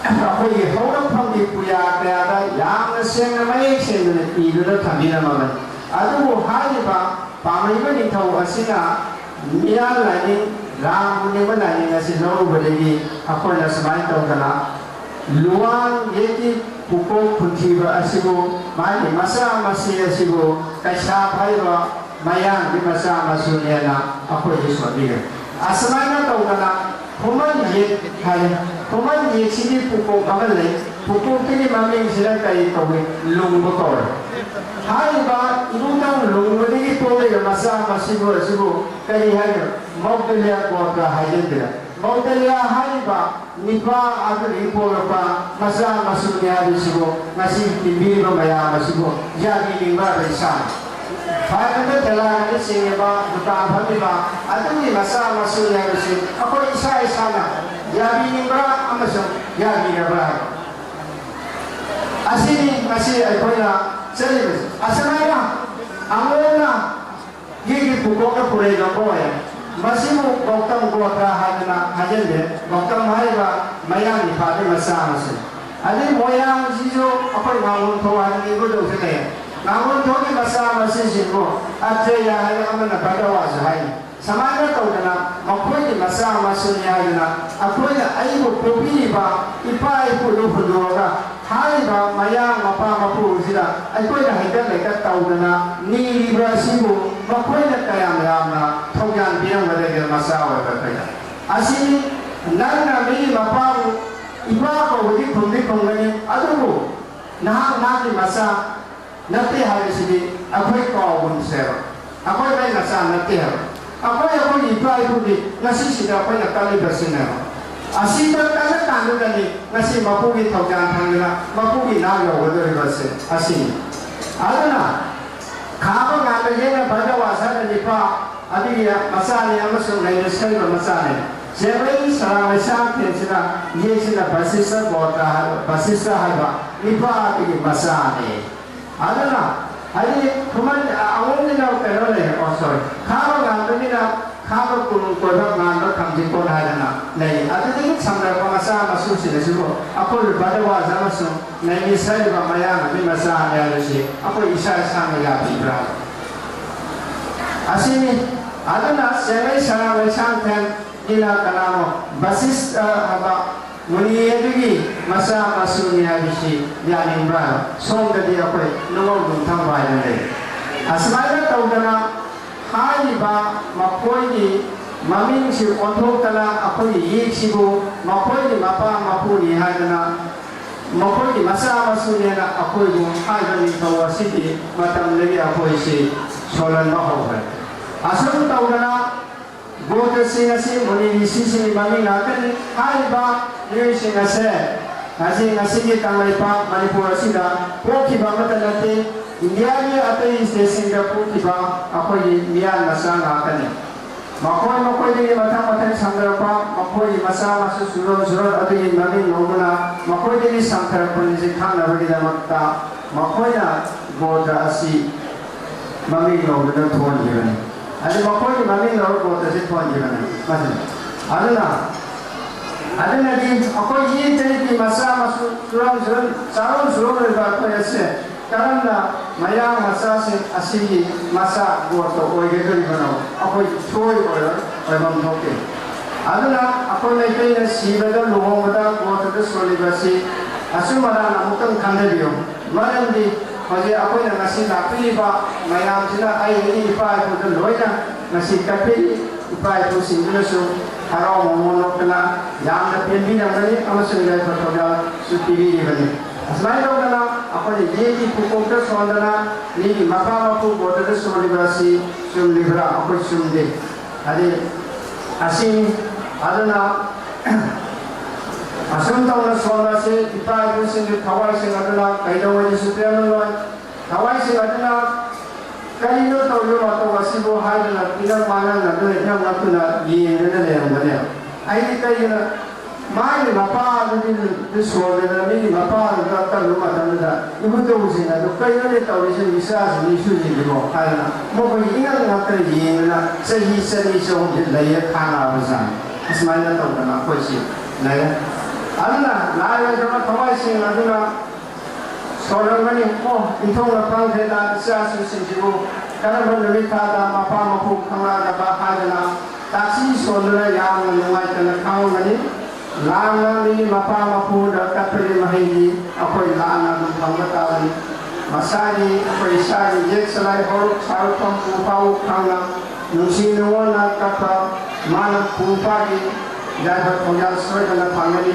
ꯑꯩꯈꯣꯏꯒꯤ ꯍꯧꯔꯛꯐꯝꯒꯤ ꯄꯨꯌꯥ ꯀꯌꯥꯗ ꯌꯥꯝꯅ ꯁꯦꯡꯅ ꯃꯌꯦꯛ ꯁꯦꯡꯗꯨꯅ ꯏꯗꯨꯅ ꯊꯝꯕꯤꯔꯝꯃꯕꯅꯤ꯫ ꯑꯗꯨꯕꯨ ꯍꯥꯏꯔꯤꯕ ꯄꯥꯝꯂꯤꯕ ꯅꯤꯡꯊꯧ ꯑꯁꯤꯅ ꯃꯤꯌꯥꯟ ꯂꯥꯏꯅꯤꯡ, ꯔꯥꯝ ꯄꯨꯔꯅꯤꯃꯥ ꯂꯥꯏꯅꯤꯡ ꯑꯁꯤ ꯂꯧꯔꯨꯕꯗꯒꯤ ꯑꯩꯈꯣꯏꯅ ꯁꯨꯃꯥꯏꯅ ꯇꯧꯗꯅ ꯂꯨꯋꯥꯡ ꯌꯦꯛꯀꯤ ꯄꯨꯀꯣꯛ ꯈꯨꯟꯊꯤꯕ ꯑꯁꯤꯕꯨ, ꯃꯥꯒꯤ ꯃꯆꯥ ꯃꯁꯤ ꯑꯁꯤꯕꯨ ꯀꯩꯁꯥꯞ ꯍꯥꯏꯔꯤꯕ ꯃꯌꯥꯡꯒꯤ ꯃꯆꯥ ꯃꯁꯨꯅꯦꯅ ꯑꯩꯈꯣꯏꯁꯨ ꯁꯣꯟꯕꯤꯔꯦ꯫ ꯑꯁꯨꯃꯥꯏꯅ ꯇꯧꯗꯅ ꯈꯨꯃꯟ ꯌꯦꯛ ꯍꯥꯏ꯫ ꯈꯨꯃꯟ ꯌꯦꯛꯁꯤꯒꯤ ꯄꯨꯀꯣꯛ ꯑꯃ ꯂꯩ꯫ ꯄꯨꯀꯣꯛꯇꯨꯒꯤ ꯃꯃꯤꯡꯁꯤꯅ ꯀꯔꯤ ꯀꯧꯏ? ꯂꯨꯡꯕ ꯀꯧꯏ꯫ ꯍꯥꯏꯔꯤꯕ ꯏꯕꯨꯡꯗꯧ ꯂꯨꯡꯕꯗꯒꯤ ꯄꯣꯛꯂꯤꯕ ꯃꯆꯥ ꯃꯁꯤꯕꯨ ꯑꯁꯤꯕꯨ ꯀꯔꯤ ꯍꯥꯏꯅꯣ? ꯃꯧꯗꯂꯤꯌꯥ ꯒꯣꯇ꯭ꯔ ꯍꯥꯏꯖꯟꯗꯅ꯫ ꯃꯧꯗꯂꯤꯌꯥ ꯍꯥꯏꯔꯤꯕ ꯅꯤꯄꯥ ꯑꯗꯨꯗꯒꯤ ꯄꯣꯛꯂꯛꯄ ꯃꯆꯥ ꯃꯁꯨꯅꯤ ꯍꯥꯏꯕꯁꯤꯕꯨ ꯉꯁꯤ ꯇꯤꯟꯕꯤꯔꯤꯕ ꯃꯌꯥꯝ ꯑꯁꯤꯕꯨ ꯌꯥꯕꯤꯅꯤꯡꯕ ꯑꯩꯈꯣꯏ ꯏꯁꯥꯅ ꯐꯥꯏꯕꯗ ꯇꯦꯂꯥꯒꯅ ꯆꯤꯡꯉꯤꯕ ꯗꯨꯀꯥꯟ ꯐꯝꯃꯤꯕ ꯑꯗꯨꯒꯤ ꯃꯆꯥ ꯃꯁꯨꯅꯤ ꯍꯥꯏꯕꯁꯤ ꯑꯩꯈꯣꯏ ꯏꯁꯥ ꯏꯁꯥꯅ ꯌꯥꯕꯤꯅꯤꯡꯕ꯭ꯔꯥ ꯑꯃꯁꯨꯡ ꯌꯥꯕꯤꯔꯕ꯭ꯔꯥ ꯍꯥꯏꯕ ꯑꯁꯤꯅꯤ ꯉꯁꯤ ꯑꯩꯈꯣꯏꯅ ꯆꯠꯂꯤꯕꯁꯤ꯫ ꯑꯁꯨꯃꯥꯏꯅ ꯑꯃꯣꯝꯅ ꯒꯤꯒꯤ ꯄꯨꯀꯣꯛꯅ ꯄꯨꯔꯩ ꯂꯧꯕ ꯑꯣꯏꯔꯦ꯫ ꯃꯁꯤꯕꯨ ꯒꯧꯇꯝ ꯒꯣꯇ꯭ꯔ ꯍꯥꯏꯗꯅ ꯍꯥꯏꯖꯟꯗꯦ꯫ ꯒꯧꯇꯝ ꯍꯥꯏꯔꯤꯕ ꯃꯌꯥꯡ ꯅꯤꯄꯥꯒꯤ ꯃꯆꯥ ꯑꯃꯁꯨ꯫ ꯑꯗꯩ ꯃꯣꯏꯔꯥꯡꯁꯤꯁꯨ ꯑꯩꯈꯣꯏ ꯉꯥꯉꯣꯝ ꯊꯧ ꯍꯥꯏꯅ ꯏꯕꯨꯗꯧꯁꯨ ꯂꯩ꯫ ꯉꯥꯉꯣꯝ ꯊꯧꯒꯤ ꯃꯆꯥ ꯃꯁꯤꯁꯤꯡꯕꯨ ꯑꯇ꯭ꯔꯦꯌ ꯍꯥꯏꯅ ꯑꯃꯅ ꯚꯩꯔꯋꯥꯁꯨ ꯍꯥꯏꯅꯤ꯫ ꯁꯨꯃꯥꯏꯅ ꯇꯧꯗꯅ ꯃꯈꯣꯏꯒꯤ ꯃꯆꯥ ꯃꯁꯨꯅꯤ ꯍꯥꯏꯗꯅ ꯑꯩꯈꯣꯏꯅ ꯑꯩꯕꯨ ꯄꯣꯛꯄꯤꯔꯤꯕ ꯏꯄꯥ ꯏꯄꯨꯗꯨ ꯍꯨꯟꯗꯣꯛꯑꯒ ꯍꯥꯏꯔꯤꯕ ꯃꯌꯥꯡ ꯃꯄꯥ ꯃꯄꯨꯁꯤꯗ ꯑꯩꯈꯣꯏꯅ ꯍꯩꯀꯠ ꯂꯩꯀꯠ ꯇꯧꯗꯅ ꯅꯤꯔꯤꯕ ꯑꯁꯤꯕꯨ ꯃꯈꯣꯏꯅ ꯀꯌꯥꯝ ꯌꯥꯝꯅ ꯊꯧꯖꯥꯟ ꯄꯤꯔꯝꯒꯗꯒꯦ ꯃꯆꯥ ꯑꯣꯏꯕ ꯑꯩꯈꯣꯏꯗ? ꯑꯁꯤ ꯅꯪꯅ ꯃꯤ ꯃꯄꯥꯕꯨ ꯏꯄꯥ ꯀꯧꯕꯗꯤ ꯈꯨꯝꯗꯤ ꯈꯨꯝꯒꯅꯤ, ꯑꯗꯨꯕꯨ ꯅꯍꯥꯛ ꯃꯍꯥꯛꯀꯤ ꯃꯆꯥ ꯅꯠꯇꯦ ꯍꯥꯏꯕꯁꯤꯗꯤ ꯑꯩꯈꯣꯏ ꯀꯥꯎꯒꯨꯝꯁꯦꯕ꯫ ꯑꯩꯈꯣꯏ ꯃꯩ ꯃꯆꯥ ꯅꯠꯇꯦ ꯍꯥꯏꯕ꯫ ꯑꯩꯈꯣꯏ ꯑꯩꯈꯣꯏꯒꯤ ꯏꯄꯥ ꯏꯄꯨꯒꯤ ꯉꯁꯤꯁꯤꯗ ꯑꯩꯈꯣꯏꯅ ꯀꯜꯂꯤꯕꯁꯤꯅꯦꯕ꯫ ꯑꯁꯤꯗ ꯀꯟꯅ ꯇꯥꯟꯅꯒꯅꯤ꯫ ꯉꯁꯤ ꯃꯄꯨꯒꯤ ꯊꯧꯖꯥꯜ ꯐꯪꯗꯨꯅ ꯃꯄꯨꯒꯤ ꯅꯥꯛ ꯌꯧꯒꯗꯧꯔꯤꯕꯁꯦ ꯑꯁꯤꯅꯤ꯫ ꯑꯗꯨꯅ ꯈꯥꯕ ꯉꯥꯟꯕ ꯌꯦꯛꯅ ꯚꯥꯔꯗ꯭ꯋꯥꯖꯅ ꯅꯤꯄꯥ ꯑꯗꯨꯒꯤ ꯃꯆꯥꯅꯤ ꯑꯃꯁꯨꯡ ꯂꯩꯅ ꯁꯦꯝꯕ ꯃꯆꯥꯅꯤ꯫ ꯆꯦꯡꯂꯩ ꯁꯔꯥꯡ ꯂꯩꯁꯥꯡꯊꯦꯝꯁꯤꯅ ꯌꯦꯛꯁꯤꯅ ꯕꯁꯤꯁꯇ ꯒꯣꯇ꯭ꯔ ꯍꯥꯏꯕ, ꯕꯁꯤꯁꯇ ꯍꯥꯏꯕ ꯅꯤꯄꯥ ꯑꯗꯨꯒꯤ ꯃꯆꯥꯅꯤ꯫ ꯑꯗꯨꯅ ꯍꯥꯏꯗꯤ ꯈꯨꯃꯟ ꯑꯉꯣꯝꯒꯤꯅ ꯀꯩꯅꯣ ꯂꯩꯔꯦ, ꯑꯣ ꯁꯣꯔꯤ, ꯈꯥꯕ ꯉꯥꯟꯕꯒꯤꯅ ꯈꯥꯕ ꯀꯨꯝ ꯀꯣꯏꯕ ꯉꯥꯟꯕ ꯈꯝꯖꯤꯡꯀꯣꯟ ꯍꯥꯏꯗꯅ ꯂꯩ꯫ ꯑꯗꯨꯗꯒꯤ ꯁꯝꯅꯔꯛꯄ ꯃꯆꯥ ꯃꯁꯨꯁꯤꯡ ꯑꯁꯤꯕꯨ ꯑꯩꯈꯣꯏ ꯚꯥꯔꯗ꯭ꯋꯥꯖ ꯑꯃꯁꯨꯡ ꯅꯩꯃꯤꯁ ꯍꯥꯏꯔꯤꯕ ꯃꯌꯥꯡ ꯑꯃꯒꯤ ꯃꯆꯥꯅꯤ ꯍꯥꯏꯕꯁꯤ ꯑꯩꯈꯣꯏ ꯏꯁꯥ ꯏꯁꯥꯅ ꯌꯥꯕꯤꯕ꯭ꯔꯥ? ꯑꯁꯤꯅꯤ꯫ ꯑꯗꯨꯅ ꯆꯦꯡꯂꯩ ꯁꯔꯥꯡ ꯂꯩꯁꯥꯡꯊꯦꯝꯒꯤꯅ ꯀꯅꯥꯅꯣ? ꯕꯁꯤꯁ ꯍꯥꯏꯕ ꯃꯨꯅꯤ ꯑꯗꯨꯒꯤ ꯃꯆꯥ ꯃꯁꯨꯅꯤ ꯍꯥꯏꯕꯁꯤ ꯌꯥꯅꯤꯡꯕ꯭ꯔꯥ? ꯁꯣꯝꯗꯗꯤ ꯑꯩꯈꯣꯏ ꯅꯨꯡꯉꯧ ꯅꯨꯡꯊꯪ ꯍꯥꯏꯅ ꯂꯩ꯫ ꯑꯁꯨꯃꯥꯏꯅ ꯇꯧꯗꯅ ꯍꯥꯏꯔꯤꯕ ꯃꯈꯣꯏꯒꯤ ꯃꯃꯤꯡꯁꯤ ꯑꯣꯟꯊꯣꯛꯇꯅ ꯑꯩꯈꯣꯏꯒꯤ ꯌꯦꯛꯁꯤꯕꯨ ꯃꯈꯣꯏꯒꯤ ꯃꯄꯥ ꯃꯄꯨꯅꯤ ꯍꯥꯏꯗꯅ ꯃꯈꯣꯏꯒꯤ ꯃꯆꯥ ꯃꯁꯨꯅꯦꯅ ꯑꯩꯈꯣꯏꯕꯨ ꯍꯥꯏꯕ ꯅꯤꯡꯊꯧ ꯑꯁꯤꯒꯤ ꯃꯇꯝꯗꯒꯤ ꯑꯩꯈꯣꯏꯁꯤ ꯁꯣꯜꯍꯟꯕ ꯍꯧꯈ꯭ꯔꯦ꯫ ꯑꯁꯨꯝ ꯇꯧꯗꯅ ꯒꯣꯇ꯭ꯔꯁꯤꯡ ꯑꯁꯤ ꯃꯨꯅꯤ ꯔꯤꯁꯤꯁꯤꯡꯒꯤ ꯃꯃꯤꯡ ꯉꯥꯛꯇꯅꯤ꯫ ꯍꯥꯏꯔꯤꯕ ꯃꯤꯑꯣꯏꯁꯤꯡ ꯑꯁꯦ ꯉꯁꯤ, ꯉꯁꯤꯒꯤ ꯀꯪꯂꯩꯄꯥꯛ ꯃꯅꯤꯄꯨꯔ ꯑꯁꯤꯗ ꯄꯣꯛꯈꯤꯕ ꯑꯃꯠꯇ ꯅꯠꯇꯦ꯫ ꯏꯟꯗꯤꯌꯥꯒꯤ ꯑꯇꯩ ꯁ꯭ꯇꯦꯠꯁꯤꯡꯗ ꯄꯣꯛꯈꯤꯕ ꯑꯩꯈꯣꯏꯒꯤ ꯃꯤꯌꯥꯟ ꯃꯆꯥ ꯉꯥꯛꯇꯅꯤ꯫ ꯃꯈꯣꯏ ꯃꯈꯣꯏꯗꯒꯤ ꯃꯊꯪ ꯃꯊꯪ ꯁꯟꯗꯣꯔꯛꯄ ꯃꯈꯣꯏꯒꯤ ꯃꯆꯥ ꯃꯁꯨ ꯁꯨꯔꯣꯟ ꯁꯨꯔꯣꯟ ꯑꯗꯨꯒꯤ ꯃꯃꯤꯡ ꯂꯧꯗꯨꯅ ꯃꯈꯣꯏꯗꯒꯤ ꯁꯟꯊꯔꯛꯄꯅꯤ ꯈꯪꯅꯕꯒꯤꯗꯃꯛꯇ ꯃꯈꯣꯏꯅ ꯒꯣꯇ꯭ꯔ ꯑꯁꯤ ꯃꯃꯤꯡ ꯂꯧꯗꯨꯅ ꯊꯣꯟꯈꯤꯕꯅꯤ꯫ ꯑꯗꯨ ꯃꯈꯣꯏꯒꯤ ꯃꯃꯤꯡ ꯂꯧꯔꯒ ꯒꯣꯇ꯭ꯔ ꯑꯁꯤ ꯊꯣꯟꯈꯤꯕꯅꯤ꯫ ꯃꯁꯤꯅꯤ꯫ ꯑꯗꯨꯅ ꯑꯗꯨꯅꯗꯤ ꯑꯩꯈꯣꯏꯒꯤ ꯏꯆꯟꯒꯤ ꯃꯆꯥ ꯃꯁꯨ ꯁꯨꯔꯣꯟ ꯁꯨꯔꯣꯟ ꯆꯥꯔꯣꯟ ꯁꯨꯔꯣꯟ ꯑꯣꯏꯕ ꯑꯩꯈꯣꯏ ꯑꯁꯦ ꯀꯔꯝꯅ ꯃꯌꯥꯡ ꯃꯆꯥꯁꯤꯡ ꯑꯁꯤꯒꯤ ꯃꯆꯥ ꯒꯣꯇ꯭ꯔ ꯑꯣꯏꯒꯗꯧꯔꯤꯕꯅꯣ? ꯑꯩꯈꯣꯏ ꯁꯣꯏ ꯑꯣꯏꯔꯣꯏ, ꯑꯣꯏꯐꯝ ꯊꯣꯛꯇꯦ꯫ ꯑꯗꯨꯅ ꯑꯩꯈꯣꯏ ꯃꯩꯇꯩꯅ ꯁꯤꯕꯗ ꯂꯨꯍꯣꯡꯕꯗ ꯒꯣꯇ꯭ꯔꯗ ꯁꯣꯜꯂꯤꯕ ꯑꯁꯤ ꯑꯆꯨꯝ ꯑꯔꯥꯟ ꯑꯃꯨꯛꯇꯪ ꯈꯟꯊꯕꯤꯌꯨ꯫ ꯃꯔꯝꯗꯤ ꯍꯧꯖꯤꯛ ꯑꯩꯈꯣꯏꯅ ꯉꯁꯤ ꯂꯥꯛꯄꯤꯔꯤꯕ ꯃꯌꯥꯝꯁꯤꯅ ꯑꯩ ꯑꯩꯒꯤ ꯏꯄꯥ ꯏꯄꯨꯗ ꯂꯣꯏꯅ ꯉꯁꯤ ꯀꯠꯄꯤꯔꯤ꯫ ꯏꯄꯥ ꯏꯄꯨꯁꯤꯡꯗꯨꯅꯁꯨ ꯍꯔꯥꯎ ꯃꯃꯣꯟ ꯅꯣꯛꯇꯅ ꯌꯥꯝꯅ ꯄꯦꯟꯕꯤꯔꯝꯒꯅꯤ ꯑꯃꯁꯨꯡ ꯌꯥꯏꯐ ꯊꯧꯖꯥꯜꯁꯨ ꯄꯤꯕꯤꯔꯤꯕꯅꯤ꯫ ꯑꯁꯨꯃꯥꯏꯅ ꯇꯧꯗꯅ ꯑꯩꯈꯣꯏꯅ ꯃꯤꯒꯤ ꯄꯨꯀꯣꯛꯇ ꯁꯣꯟꯗꯅ ꯃꯤꯒꯤ ꯃꯄꯥ ꯃꯄꯨ ꯒꯣꯇ꯭ꯔꯗ ꯁꯣꯜꯂꯤꯕ ꯑꯁꯤ ꯆꯨꯝꯂꯤꯕ꯭ꯔꯥ? ꯑꯩꯈꯣꯏ ꯆꯨꯝꯗꯦ꯫ ꯍꯥꯏꯗꯤ ꯑꯁꯤꯅꯤ꯫ ꯑꯗꯨꯅ ꯑꯁꯨꯝ ꯇꯧꯅ ꯁꯣꯟꯕ ꯑꯁꯤ ꯏꯄꯥ ꯏꯄꯨꯁꯤꯡꯒꯤ ꯊꯋꯥꯏꯁꯤꯡ ꯑꯗꯨꯅ ꯀꯩꯗꯧꯉꯩꯗꯁꯨ ꯄꯦꯜꯂꯔꯣꯏ꯫ ꯊꯋꯥꯏꯁꯤꯡ ꯑꯗꯨꯅ ꯀꯔꯤꯅꯣ ꯇꯧꯔꯤꯕ ꯃꯇꯧ ꯑꯁꯤꯕꯨ ꯍꯥꯏꯗꯨꯅ ꯏꯅꯝ ꯃꯥꯅꯝꯅꯗꯨꯅ ꯏꯅꯝ ꯅꯞꯇꯨꯅ ꯌꯦꯡꯗꯨꯅ ꯂꯩꯔꯝꯒꯅꯤ꯫ ꯑꯩꯗꯤ ꯀꯩꯒꯤꯅꯣ ꯃꯥꯒꯤ ꯃꯄꯥꯗꯨꯗꯤ ꯁꯣꯟꯗꯅ ꯃꯤꯒꯤ ꯃꯄꯥꯗꯨꯗ ꯀꯜꯂꯨꯕ ꯃꯇꯝꯗꯨꯗ ꯏꯕꯨꯙꯧꯁꯤꯡ ꯑꯗꯨ ꯀꯩꯅꯣꯅꯦ ꯇꯧꯔꯤꯁꯦ, ꯏꯆꯥꯁꯤꯡ ꯏꯁꯨꯁꯤꯡꯁꯤꯕꯣ ꯍꯥꯏꯗꯅ ꯃꯈꯣꯏꯒꯤ ꯏꯉꯛ ꯉꯛꯇ ꯌꯦꯡꯗꯅ ꯆꯍꯤ ꯆꯅꯤ ꯆꯍꯨꯝꯁꯤ ꯂꯩꯔ ꯈꯥꯡꯉꯛꯑꯕꯖꯥꯠꯅꯤ꯫ ꯑꯁꯨꯃꯥꯏꯅ ꯇꯧꯗꯅ ꯑꯩꯈꯣꯏꯁꯤ ꯂꯩꯔꯦ꯫ ꯑꯗꯨꯅ ꯂꯥꯏ ꯑꯣꯏꯗꯕ ꯊꯋꯥꯏꯁꯤꯡ ꯑꯗꯨꯅ ꯁꯣꯜꯂꯝꯒꯅꯤ꯫ ꯑꯣ, ꯏꯟꯊꯣꯛꯅ ꯄꯥꯡꯈ꯭ꯔꯦꯗ ꯏꯆꯥꯁꯨꯁꯤꯡꯁꯤꯕꯨ ꯀꯔꯝꯕ ꯅꯨꯃꯤꯠ ꯊꯥꯗ ꯃꯄꯥ ꯃꯄꯨ ꯈꯪꯂꯛꯑꯒꯕ ꯍꯥꯏꯗꯅ ꯇꯥꯛꯁꯤ ꯁꯣꯟꯗꯨꯅ ꯌꯥꯝꯅ ꯅꯨꯡꯉꯥꯏꯇꯅ ꯈꯥꯡꯉꯝꯒꯅꯤ꯫ ꯂꯥꯟꯅ ꯃꯤꯒꯤ ꯃꯄꯥ ꯃꯄꯨꯗ ꯀꯠꯄꯒꯤ ꯃꯍꯩꯗꯤ ꯑꯩꯈꯣꯏ ꯂꯥꯟꯅ ꯑꯗꯨꯝ ꯐꯪꯕ ꯇꯥꯕꯅꯤ꯫ ꯃꯁꯥꯒꯤ ꯑꯩꯈꯣꯏ ꯏꯁꯥꯒꯤ ꯌꯦꯛ ꯆꯂꯥꯏ ꯍꯧꯔꯛ ꯁꯥꯔꯛꯐꯝ ꯄꯨ ꯄꯥꯎ ꯈꯪꯅ ꯅꯨꯡꯁꯤ ꯅꯨꯡꯉꯣꯟꯅ ꯀꯠꯄ ꯃꯥꯅ ꯄꯨ ꯄꯥꯒꯤ ꯌꯥꯏꯐ ꯊꯧꯖꯥꯜ ꯁꯣꯏꯗꯅ ꯐꯪꯒꯅꯤ꯫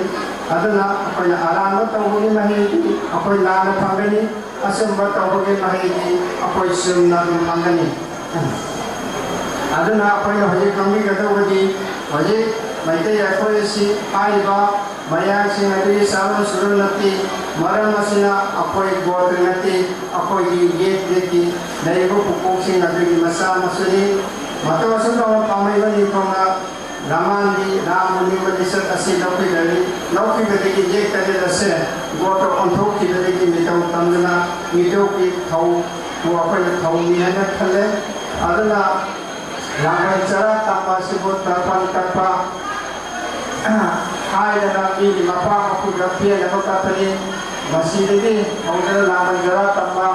ꯑꯗꯨꯅ ꯑꯩꯈꯣꯏꯅ ꯑꯔꯥꯟꯕ ꯇꯧꯕꯒꯤ ꯃꯍꯩꯗꯤ ꯑꯩꯈꯣꯏ ꯂꯥꯟꯅ ꯐꯪꯒꯅꯤ, ꯑꯆꯨꯝꯕ ꯇꯧꯕꯒꯤ ꯃꯍꯩꯗꯤ ꯑꯩꯈꯣꯏ ꯆꯨꯝꯅ ꯑꯗꯨꯝ ꯐꯪꯒꯅꯤ꯫ ꯑꯗꯨꯅ ꯑꯩꯈꯣꯏꯅ ꯍꯧꯖꯤꯛ ꯈꯪꯕꯤꯒꯗꯧꯕꯗꯤ ꯍꯧꯖꯤꯛ ꯃꯩꯇꯩ ꯑꯩꯈꯣꯏ ꯑꯁꯤ ꯍꯥꯏꯔꯤꯕ ꯃꯌꯥꯡꯁꯤꯡ ꯑꯗꯨꯒꯤ ꯆꯥꯔꯣꯟ ꯁꯨꯔꯣꯟ ꯅꯠꯇꯦ꯫ ꯃꯔꯝ ꯑꯁꯤꯅ ꯑꯩꯈꯣꯏ ꯒꯣꯇ꯭ꯔ ꯅꯠꯇꯦ, ꯑꯩꯈꯣꯏꯒꯤ ꯌꯦꯛ ꯌꯦꯛꯀꯤ ꯂꯩꯔꯤꯕ ꯄꯨꯀꯣꯛꯁꯤꯡ ꯑꯗꯨꯒꯤ ꯃꯆꯥ ꯃꯁꯨꯅꯤ꯫ ꯃꯇꯧ ꯑꯁꯨꯝ ꯇꯧꯅ ꯄꯥꯝꯍꯩꯕ ꯅꯤꯡꯊꯧꯅ ꯂꯃꯥꯟꯒꯤ ꯔꯥꯝꯕꯨ ꯅꯤꯡꯕ ꯂꯤꯆꯠ ꯑꯁꯤ ꯂꯧꯈꯤꯕꯗꯒꯤ ꯂꯧꯈꯤꯕꯗꯒꯤ ꯌꯦꯛ ꯇꯔꯦꯠ ꯑꯁꯦ ꯒꯣꯇ꯭ꯔ ꯑꯣꯟꯊꯣꯛꯈꯤꯕꯗꯒꯤ ꯃꯤꯇꯧ ꯇꯝꯗꯨꯅ ꯃꯤꯇꯧꯒꯤ ꯊꯧꯕꯨ ꯑꯩꯈꯣꯏꯅ ꯊꯧꯅꯤ ꯍꯥꯏꯅ ꯈꯜꯂꯦ꯫ ꯑꯗꯨꯅ ꯂꯥꯡꯕꯟ ꯆꯔꯥ ꯇꯝꯕ ꯑꯁꯤꯕꯨ ꯇꯔꯄꯟ ꯀꯠꯄ ꯍꯥꯏꯗꯅ ꯃꯤꯒꯤ ꯃꯄꯥ ꯃꯄꯨꯗ ꯄꯦꯟꯅꯕ ꯀꯠꯄꯅꯤ꯫ ꯃꯁꯤꯗꯒꯤ ꯍꯧꯗꯨꯅ ꯂꯥꯡꯕꯟ ꯆꯔꯥ ꯇꯝꯕ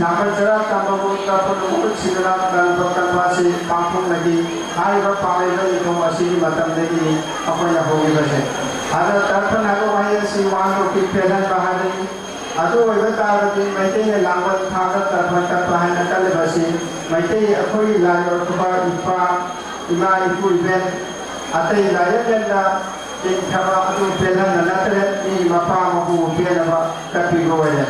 ꯂꯥꯡꯕꯟ ꯆꯔꯥ ꯇꯝꯕꯕꯨ ꯇꯔꯄꯟ ꯃꯍꯨꯠ ꯁꯤꯟꯗꯨꯅ ꯇꯔꯄꯟ ꯀꯠꯄ ꯑꯁꯤ ꯄꯥꯡꯊꯣꯛꯅꯈꯤ꯫ ꯍꯥꯏꯔꯤꯕ ꯄꯥꯡꯂꯩꯕ ꯅꯤꯡꯊꯧ ꯑꯁꯤꯒꯤ ꯃꯇꯝꯗꯒꯤꯅꯤ ꯑꯩꯈꯣꯏꯅ ꯍꯧꯈꯤꯕꯁꯦ꯫ ꯑꯗꯨꯅ ꯇꯔꯄꯟ ꯍꯥꯏꯕ ꯋꯥꯍꯩ ꯑꯁꯤ ꯋꯥꯍꯟꯊꯣꯛꯇꯤ ꯄꯦꯜꯍꯟꯕ ꯍꯥꯏꯕꯅꯤ꯫ ꯑꯗꯨ ꯑꯣꯏꯕ ꯇꯥꯔꯒꯗꯤ ꯃꯩꯇꯩꯅ ꯂꯥꯡꯕꯟ ꯊꯥꯗ ꯇꯔꯄꯟ ꯀꯠꯄ ꯍꯥꯏꯅ ꯀꯠꯂꯤꯕ ꯑꯁꯤ ꯃꯩꯇꯩ ꯑꯩꯈꯣꯏꯒꯤ ꯂꯥꯏ ꯑꯣꯏꯔꯛꯄ ꯏꯄꯥ, ꯏꯃꯥ, ꯏꯄꯨ, ꯏꯕꯦꯟ ꯑꯇꯩ ꯂꯥꯏꯔꯦꯝꯂꯦꯟꯗ ꯇꯤꯟꯈ꯭ꯔꯕ ꯑꯗꯨ ꯄꯦꯜꯍꯟꯕ ꯅꯠꯇ꯭ꯔꯦ꯫ ꯃꯤꯒꯤ ꯃꯄꯥ ꯃꯄꯨꯕꯨ ꯄꯦꯟꯅꯕ ꯀꯠꯄꯤꯕ ꯑꯣꯏꯔꯦ꯫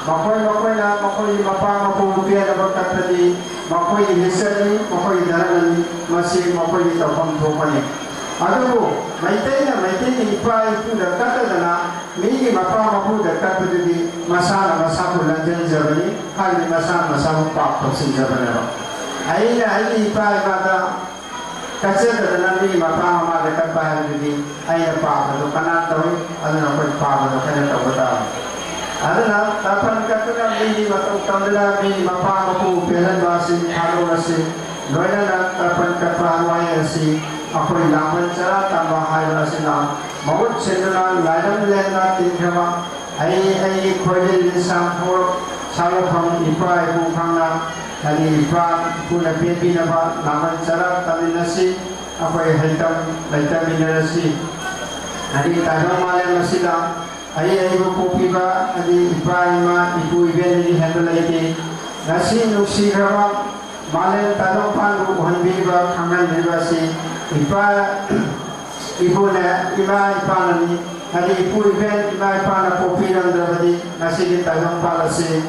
ꯃꯈꯣꯏ ꯃꯈꯣꯏꯅ ꯃꯈꯣꯏꯒꯤ ꯃꯄꯥ ꯃꯄꯨꯕꯨ ꯄꯦꯟꯅꯕ ꯀꯠꯄꯗꯤ ꯃꯈꯣꯏꯒꯤ ꯂꯤꯆꯠꯅꯤ, ꯃꯈꯣꯏꯒꯤ ꯙꯔꯃꯅꯤ, ꯃꯁꯤ ꯃꯈꯣꯏꯒꯤ ꯇꯧꯐꯝ ꯊꯣꯛꯄꯅꯤ꯫ ꯑꯗꯨꯕꯨ ꯃꯩꯇꯩꯅ ꯃꯩꯇꯩꯒꯤ ꯏꯄꯥ ꯏꯄꯨꯗ ꯀꯠꯇꯗꯅ ꯃꯤꯒꯤ ꯃꯄꯥ ꯃꯄꯨꯗ ꯀꯠꯄꯗꯨꯗꯤ ꯃꯁꯥꯅ ꯃꯁꯥꯕꯨ ꯂꯝꯖꯤꯡꯖꯕꯅꯤ, ꯍꯥꯏꯕꯗꯤ ꯃꯁꯥꯅ ꯃꯁꯥꯕꯨ ꯄꯥꯞ ꯇꯧꯁꯤꯟꯖꯕꯅꯦꯕ꯫ ꯑꯩꯅ ꯑꯩꯒꯤ ꯏꯄꯥ ꯏꯃꯥꯗ ꯀꯠꯆꯗꯗꯅ ꯃꯤꯒꯤ ꯃꯄꯥ ꯃꯃꯥꯗ ꯀꯠꯄ ꯍꯥꯏꯕꯗꯨꯗꯤ ꯑꯩꯅ ꯄꯥꯞ ꯑꯗꯨ ꯀꯅꯥ ꯇꯧꯏ? ꯑꯗꯨꯅ ꯑꯩꯈꯣꯏ ꯄꯥꯞ ꯑꯗꯨ ꯑꯩꯈꯣꯏꯅ ꯇꯧꯕ ꯇꯥꯕꯅꯤ꯫ ꯑꯗꯨꯅ ꯇꯔꯄꯟ ꯀꯠꯇꯨꯅ ꯃꯤꯒꯤ ꯃꯇꯧ ꯇꯝꯗꯨꯅ ꯃꯤꯒꯤ ꯃꯄꯥ ꯃꯄꯨ ꯄꯦꯜꯍꯟꯕ ꯑꯁꯤ ꯊꯥꯗꯣꯛꯂꯁꯤ꯫ ꯂꯣꯏꯅꯅ ꯇꯔꯄꯟ ꯀꯠꯄ ꯋꯥꯍꯩ ꯑꯁꯤ ꯑꯩꯈꯣꯏ ꯂꯥꯡꯕꯟ ꯆꯔꯥ ꯇꯝꯕ ꯍꯥꯏꯕ ꯑꯁꯤꯅ ꯃꯍꯨꯠ ꯁꯤꯟꯗꯨꯅ ꯂꯥꯏꯔꯝ ꯂꯦꯟꯗ ꯇꯤꯟꯈ꯭ꯔꯕ ꯑꯩ ꯑꯩꯒꯤ ꯈ꯭ꯋꯥꯏꯗꯒꯤ ꯂꯤꯟꯁꯥꯡ ꯊꯧꯔꯛ ꯁꯥꯔꯛꯐꯝ ꯏꯄꯥ ꯏꯄꯨ ꯈꯪꯅ, ꯍꯥꯏꯗꯤ ꯏꯄꯥ ꯏꯄꯨꯅ ꯄꯦꯟꯕꯤꯅꯕ ꯂꯥꯡꯕꯟ ꯆꯔꯥ ꯇꯝꯃꯤꯟꯅꯁꯤ꯫ ꯑꯩꯈꯣꯏ ꯍꯩꯇꯝ ꯂꯩꯇꯃꯤꯟꯅꯔꯁꯤ꯫ ꯍꯥꯏꯗꯤ ꯇꯥꯏꯕꯪ ꯃꯥꯂꯦꯝ ꯑꯁꯤꯗ ꯑꯩ ꯑꯩꯕꯨ ꯄꯣꯛꯄꯤꯕ ꯍꯥꯏꯗꯤ ꯏꯄꯥ ꯏꯃꯥ ꯏꯄꯨ ꯏꯕꯦꯟꯗꯒꯤ ꯍꯦꯟꯕ ꯂꯩꯇꯦ꯫ ꯉꯁꯤ ꯅꯨꯡꯁꯤꯈ꯭ꯔꯕ ꯃꯥꯂꯦꯝ ꯇꯥꯏꯕꯪꯄꯥꯟꯕꯨ ꯎꯍꯟꯕꯤꯔꯤꯕ, ꯈꯪꯍꯟꯕꯤꯔꯤꯕ ꯑꯁꯤ ꯏꯄꯥ ꯏꯄꯨꯅ, ꯏꯃꯥ ꯏꯄꯥꯅꯅꯤ꯫ ꯍꯥꯏꯗꯤ ꯏꯄꯨ ꯏꯕꯦꯟ ꯏꯃꯥ ꯏꯄꯥꯅ ꯄꯣꯛꯄꯤꯔꯝꯗ꯭ꯔꯕꯗꯤ ꯉꯁꯤꯒꯤ ꯇꯥꯏꯕꯪꯄꯥꯟ ꯑꯁꯤ,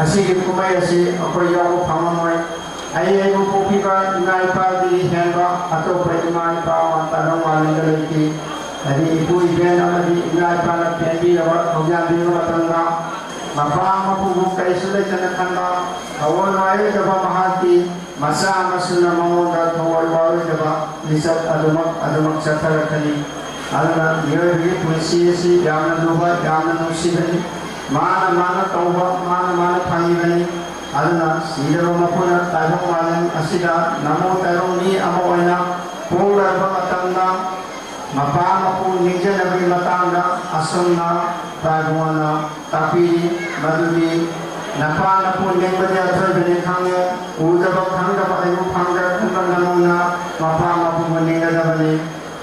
ꯑꯁꯤꯒꯤ ꯀꯨꯝꯍꯩ ꯑꯁꯤ ꯑꯩꯈꯣꯏ ꯌꯥꯎꯕ ꯐꯪꯂꯝꯃꯣꯏ꯫ ꯑꯩ ꯑꯩꯕꯨ ꯄꯣꯛꯄꯤꯕ ꯏꯃꯥ ꯏꯄꯥꯗꯒꯤ ꯍꯦꯟꯕ ꯑꯇꯣꯞꯄ ꯏꯃꯥ ꯏꯄꯥ ꯑꯃ ꯇꯥꯏꯕꯪ ꯃꯥꯂꯦꯝꯗ ꯂꯩꯇꯦ꯫ ꯍꯥꯏꯗꯤ ꯏꯄꯨ ꯏꯕꯦꯟ ꯑꯃꯗꯤ ꯏꯃꯥ ꯏꯄꯥꯅ ꯄꯦꯟꯕꯤꯔꯕ ꯊꯧꯖꯥꯟꯕꯤꯔꯕ ꯃꯇꯝꯗ ꯃꯄꯥ ꯃꯄꯨꯕꯨ ꯀꯔꯤꯁꯨ ꯂꯩꯇꯅ ꯈꯟꯕ, ꯊꯋꯥꯏ ꯋꯥꯔꯣꯏꯗꯕ ꯃꯍꯥꯛꯀꯤ ꯃꯆꯥ ꯃꯁꯨꯅ ꯃꯉꯣꯟꯗ ꯊꯋꯥꯏ ꯋꯥꯔꯣꯏꯗꯕ ꯂꯤꯆꯠ ꯑꯗꯨꯃꯛ ꯑꯗꯨꯃꯛ ꯆꯠꯊꯔꯛꯀꯅꯤ꯫ ꯑꯗꯨꯅ ꯃꯤꯑꯣꯏꯕꯒꯤ ꯄꯨꯟꯁꯤ ꯑꯁꯤ ꯌꯥꯝꯅ ꯂꯨꯕ, ꯌꯥꯝꯅ ꯅꯨꯡꯁꯤꯕꯅꯤ꯫ ꯃꯥꯅ ꯃꯥꯅ ꯇꯧꯕ, ꯃꯥꯅ ꯃꯥꯅ ꯐꯪꯉꯤꯕꯅꯤ꯫ ꯑꯗꯨꯅ ꯁꯤꯗꯕ ꯃꯄꯨꯅ ꯇꯥꯏꯕꯪ ꯃꯥꯂꯦꯝ ꯑꯁꯤꯗ ꯅꯃꯣ ꯇꯥꯏꯕꯪ ꯃꯤ ꯑꯃ ꯑꯣꯏꯅ ꯄꯣꯛꯂꯔꯕ ꯃꯇꯝꯗ ꯃꯄꯥ ꯃꯄꯨ ꯅꯤꯡꯖꯅꯕꯒꯤ ꯃꯇꯥꯡꯗ ꯑꯁꯨꯝꯅ ꯇꯥꯏꯕꯪꯅ ꯇꯥꯛꯄꯤꯔꯤ, ꯃꯗꯨꯗꯤ ꯅꯄꯥ ꯅꯄꯨ ꯅꯤꯡꯕꯗꯤ ꯑꯊꯣꯏꯕꯅꯤ ꯈꯪꯉꯦ, ꯎꯗꯕ ꯈꯪꯗꯕ ꯑꯩꯕꯨ ꯐꯪꯗ꯭ꯔꯀꯨꯝꯕ ꯅꯃꯨꯅ ꯃꯄꯥ ꯃꯄꯨꯕꯨ ꯅꯤꯡꯒꯗꯕꯅꯤ꯫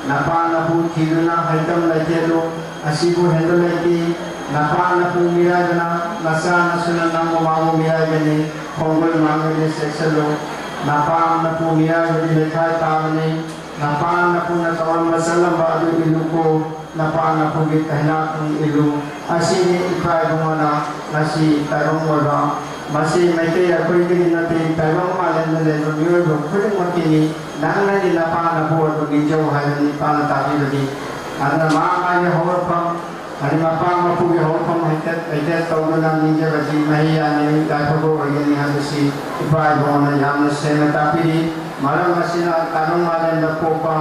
ꯅꯄꯥ ꯅꯄꯨ ꯊꯤꯗꯨꯅ ꯍꯩꯇꯝ ꯂꯩꯇꯦꯜꯂꯨ ꯑꯁꯤꯕꯨ ꯍꯦꯟꯕ ꯂꯩꯇꯦ꯫ ꯅꯄꯥ ꯅꯄꯨ ꯃꯤꯔꯥꯏꯕꯅ ꯅꯆꯥ ꯅꯁꯨꯅ ꯅꯪꯕꯨ ꯃꯥꯕꯨ ꯃꯤꯔꯥꯏꯕꯅꯤ, ꯈꯣꯡꯒꯨꯜ ꯃꯥꯡꯒꯅꯤ ꯆꯦꯛꯁꯤꯜꯂꯨ꯫ ꯅꯄꯥ ꯅꯄꯨ ꯃꯤꯔꯥꯏꯕꯗꯤ ꯂꯩꯈꯥꯏ ꯇꯥꯕꯅꯤ꯫ ꯅꯄꯥ ꯅꯄꯨꯅ ꯇꯧꯔꯝꯕ ꯆꯠꯂꯝꯕ ꯑꯗꯨ ꯏꯜꯂꯨꯀꯣ꯫ ꯅꯄꯥ ꯅꯄꯨꯒꯤ ꯀꯩꯅꯥ ꯊꯨꯝ ꯏꯜꯂꯨ꯫ ꯑꯁꯤꯅꯤ ꯏꯄꯥ ꯏꯕꯨꯡꯉꯣꯅ ꯉꯁꯤ ꯇꯥꯏꯕꯪ ꯑꯣꯏꯕ ꯃꯁꯤ ꯃꯩꯇꯩ ꯑꯩꯈꯣꯏꯒꯤ ꯅꯠꯇꯦ, ꯇꯥꯏꯕꯪ ꯃꯥꯂꯦꯝꯗ ꯂꯩꯕ ꯃꯤꯑꯣꯏꯕ ꯈꯨꯗꯤꯡꯃꯛꯀꯤꯅꯤ꯫ "ꯅꯪ ꯅꯪꯒꯤ ꯅꯄꯥ ꯅꯄꯨ ꯑꯗꯨ ꯅꯤꯡꯖꯧ" ꯍꯥꯏꯕꯅꯤ ꯏꯄꯥꯅ ꯇꯥꯛꯄꯤꯕꯗꯤ꯫ ꯑꯗꯨꯅ ꯃꯥ ꯃꯥꯒꯤ ꯍꯧꯔꯛꯐꯝ, ꯑꯗꯩ ꯃꯄꯥ ꯃꯄꯨꯒꯤ ꯍꯧꯔꯛꯐꯝ ꯍꯩꯇꯦꯛ ꯍꯩꯇꯦꯛ ꯇꯧꯗꯨꯅ ꯅꯤꯡꯖꯕꯁꯤ ꯃꯍꯩ ꯌꯥꯜꯂꯤ, ꯌꯥꯏꯐꯕ ꯑꯣꯏꯒꯅꯤ ꯍꯥꯏꯕꯁꯤ ꯏꯄꯥ ꯏꯕꯨꯡꯉꯣꯅ ꯌꯥꯝꯅ ꯁꯦꯡꯅ ꯇꯥꯛꯄꯤꯔꯤ꯫ ꯃꯔꯝ ꯑꯁꯤꯅ ꯇꯥꯏꯕꯪ ꯃꯥꯂꯦꯝꯗ ꯄꯣꯛꯄ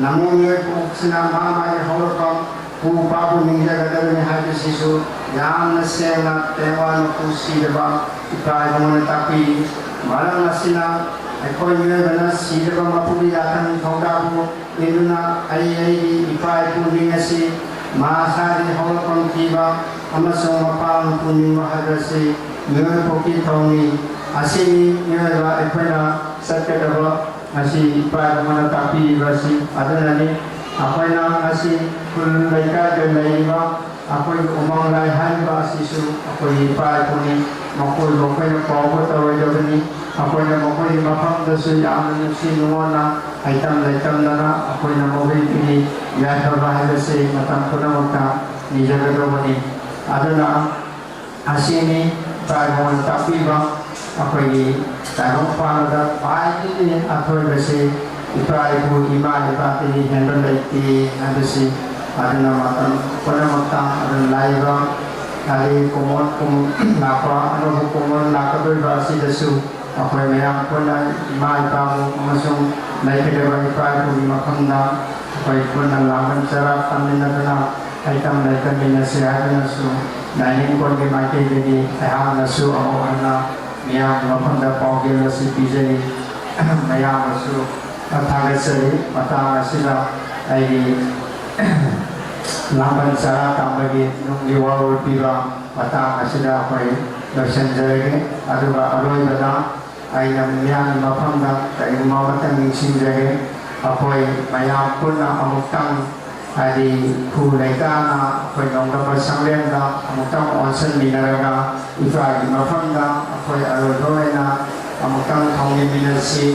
ꯅꯃꯣ ꯃꯤꯑꯣꯏ ꯄꯣꯛꯄꯁꯤꯅ ꯃꯥ ꯃꯥꯒꯤ ꯍꯧꯔꯛꯐꯝ ꯄꯨ ꯄꯥꯕꯨ ꯅꯤꯡꯖꯒꯗꯕꯅꯤ ꯍꯥꯏꯕꯁꯤꯁꯨ ꯌꯥꯝꯅ ꯁꯦꯡꯅ ꯇꯦꯡꯋꯥ ꯃꯄꯨ ꯁꯤꯗꯕ ꯏꯄꯥ ꯏꯕꯨꯡꯉꯣꯅ ꯇꯥꯛꯄꯤꯔꯤ꯫ ꯃꯔꯝ ꯑꯁꯤꯅ ꯑꯩꯈꯣꯏ ꯃꯤꯑꯣꯏꯕꯅ ꯁꯤꯗꯕ ꯃꯄꯨꯒꯤ ꯌꯥꯊꯪ ꯊꯧꯗꯥꯡꯕꯨ ꯏꯟꯗꯨꯅ ꯑꯩ ꯑꯩꯒꯤ ꯏꯄꯥ ꯏꯄꯨꯁꯤꯡ ꯑꯁꯤ ꯃꯍꯧꯁꯥꯒꯤ ꯍꯧꯔꯛꯐꯝ ꯊꯤꯕ ꯑꯃꯁꯨꯡ ꯃꯄꯥ ꯃꯄꯨ ꯅꯤꯡꯕ ꯍꯥꯏꯕꯁꯤ ꯃꯤꯑꯣꯏ ꯄꯣꯛꯀꯤ ꯊꯧꯅꯤ꯫ ꯑꯁꯤꯅꯤ ꯃꯤꯑꯣꯏꯕ ꯑꯩꯈꯣꯏꯅ ꯆꯠꯀꯗꯕ ꯉꯁꯤ ꯏꯄꯥ ꯏꯄꯨꯅ ꯇꯥꯛꯄꯤꯔꯤꯕ ꯑꯁꯤ꯫ ꯑꯗꯨꯅꯅꯤ ꯑꯩꯈꯣꯏꯅ ꯉꯁꯤ ꯈꯨꯜ ꯂꯩꯀꯥꯏꯗ ꯂꯩꯔꯤꯕ ꯑꯩꯈꯣꯏꯒꯤ ꯎꯃꯪ ꯂꯥꯏ ꯍꯥꯏꯔꯤꯕ ꯑꯁꯤꯁꯨ ꯑꯩꯈꯣꯏꯒꯤ ꯏꯄꯥ ꯏꯄꯨꯅꯤ꯫ ꯃꯈꯣꯏꯕꯨ ꯑꯩꯈꯣꯏꯅ ꯀꯥꯎꯕ ꯇꯧꯔꯣꯏꯗꯕꯅꯤ꯫ ꯑꯩꯈꯣꯏꯅ ꯃꯈꯣꯏꯒꯤ ꯃꯐꯝꯗꯁꯨ ꯌꯥꯝꯅ ꯅꯨꯡꯁꯤ ꯅꯨꯡꯉꯣꯟꯅ ꯍꯩꯇꯝ ꯂꯩꯇꯝꯗꯅ ꯑꯩꯈꯣꯏꯅ ꯃꯈꯣꯏꯒꯤ ꯌꯥꯏꯐꯕ ꯍꯥꯏꯕꯁꯤ ꯃꯇꯝ ꯄꯨꯝꯅꯃꯛꯇ ꯅꯤꯖꯒꯗꯧꯕꯅꯤ꯫ ꯑꯗꯨꯅ ꯑꯁꯤꯅꯤ ꯇꯥꯏꯕꯪꯅ ꯇꯥꯛꯄꯤꯕ ꯑꯩꯈꯣꯏꯒꯤ ꯇꯥꯏꯕꯪ ꯄꯥꯟꯕꯗ ꯈ꯭ꯋꯥꯏꯗꯒꯤ ꯑꯊꯣꯏꯕꯁꯤ ꯏꯄꯥ ꯏꯄꯨ ꯏꯃꯥ ꯏꯄꯥꯗꯒꯤ ꯍꯦꯟꯕ ꯂꯩꯇꯦ ꯍꯥꯏꯕꯁꯤ꯫ ꯑꯗꯨꯅ ꯃꯇꯝ ꯄꯨꯝꯅꯃꯛꯇ ꯑꯗꯨꯝ ꯂꯥꯛꯏꯕ ꯑꯗꯒꯤ ꯀꯨꯝꯑꯣꯟ ꯀꯨꯝ ꯂꯥꯛꯄ ꯑꯅꯧꯕ ꯀꯨꯝꯑꯣꯟ ꯂꯥꯛꯀꯗꯧꯔꯤꯕ ꯑꯁꯤꯗꯁꯨ ꯑꯩꯈꯣꯏ ꯃꯌꯥꯝ ꯄꯨꯟꯅ ꯏꯃꯥ ꯏꯄꯥꯕꯨ ꯑꯃꯁꯨꯡ ꯂꯩꯈꯤꯗꯕ ꯏꯄꯥ ꯏꯄꯨꯒꯤ ꯃꯐꯝꯗ ꯑꯩꯈꯣꯏ ꯄꯨꯟꯅ ꯂꯥꯡꯕꯟ ꯆꯔꯥ ꯇꯝꯃꯤꯟꯅꯗꯨꯅ ꯍꯩꯇꯝ ꯂꯩꯇꯝꯃꯤꯟꯅꯁꯤ ꯍꯥꯏꯗꯨꯅꯁꯨ ꯂꯥꯏꯅꯤꯡ ꯀꯣꯟꯒꯤ ꯃꯥꯏꯀꯩꯗꯒꯤ ꯑꯩꯍꯥꯛꯅꯁꯨ ꯑꯃꯨꯛ ꯍꯟꯅ ꯃꯤꯌꯥꯝꯒꯤ ꯃꯐꯝꯗ ꯄꯥꯎꯖꯦꯜ ꯑꯁꯤ ꯄꯤꯖꯔꯤ꯫ ꯃꯌꯥꯝꯅꯁꯨ ꯊꯥꯒꯠꯆꯔꯤ꯫ ꯃꯇꯥꯡ ꯑꯁꯤꯗ ꯑꯩꯒꯤ ꯂꯥꯡꯕꯟ ꯆꯔꯥ ꯇꯝꯕꯒꯤ ꯅꯨꯡꯒꯤ ꯋꯥꯔꯣꯜ ꯄꯤꯕ ꯃꯇꯥꯡ ꯑꯁꯤꯗ ꯑꯩꯈꯣꯏ ꯂꯣꯏꯁꯤꯟꯖꯔꯒꯦ꯫ ꯑꯗꯨꯒ ꯑꯔꯣꯏꯕꯗ ꯑꯩꯅ ꯃꯤꯌꯥꯝꯒꯤ ꯃꯐꯝꯗ ꯀꯔꯤꯒꯨꯝꯕ ꯑꯃꯇꯪ ꯅꯤꯡꯁꯤꯡꯖꯒꯦ꯫ ꯑꯩꯈꯣꯏ ꯃꯌꯥꯝ ꯄꯨꯟꯅ ꯑꯃꯨꯛꯇꯪ ꯍꯥꯏꯗꯤ ꯈꯨ ꯂꯩꯇꯥꯅ ꯑꯩꯈꯣꯏ ꯅꯣꯡꯗꯝꯕ ꯁꯪꯂꯦꯟꯗ ꯑꯃꯨꯛꯇꯪ ꯑꯣꯟꯁꯤꯟꯃꯤꯟꯅꯔꯒ ꯏꯄꯥꯒꯤ ꯃꯐꯝꯗ ꯑꯩꯈꯣꯏ ꯑꯔꯣꯏꯕ ꯑꯣꯏꯅ ꯑꯃꯨꯛꯇꯪ ꯊꯧꯅꯤꯃꯤꯟꯅꯁꯤ꯫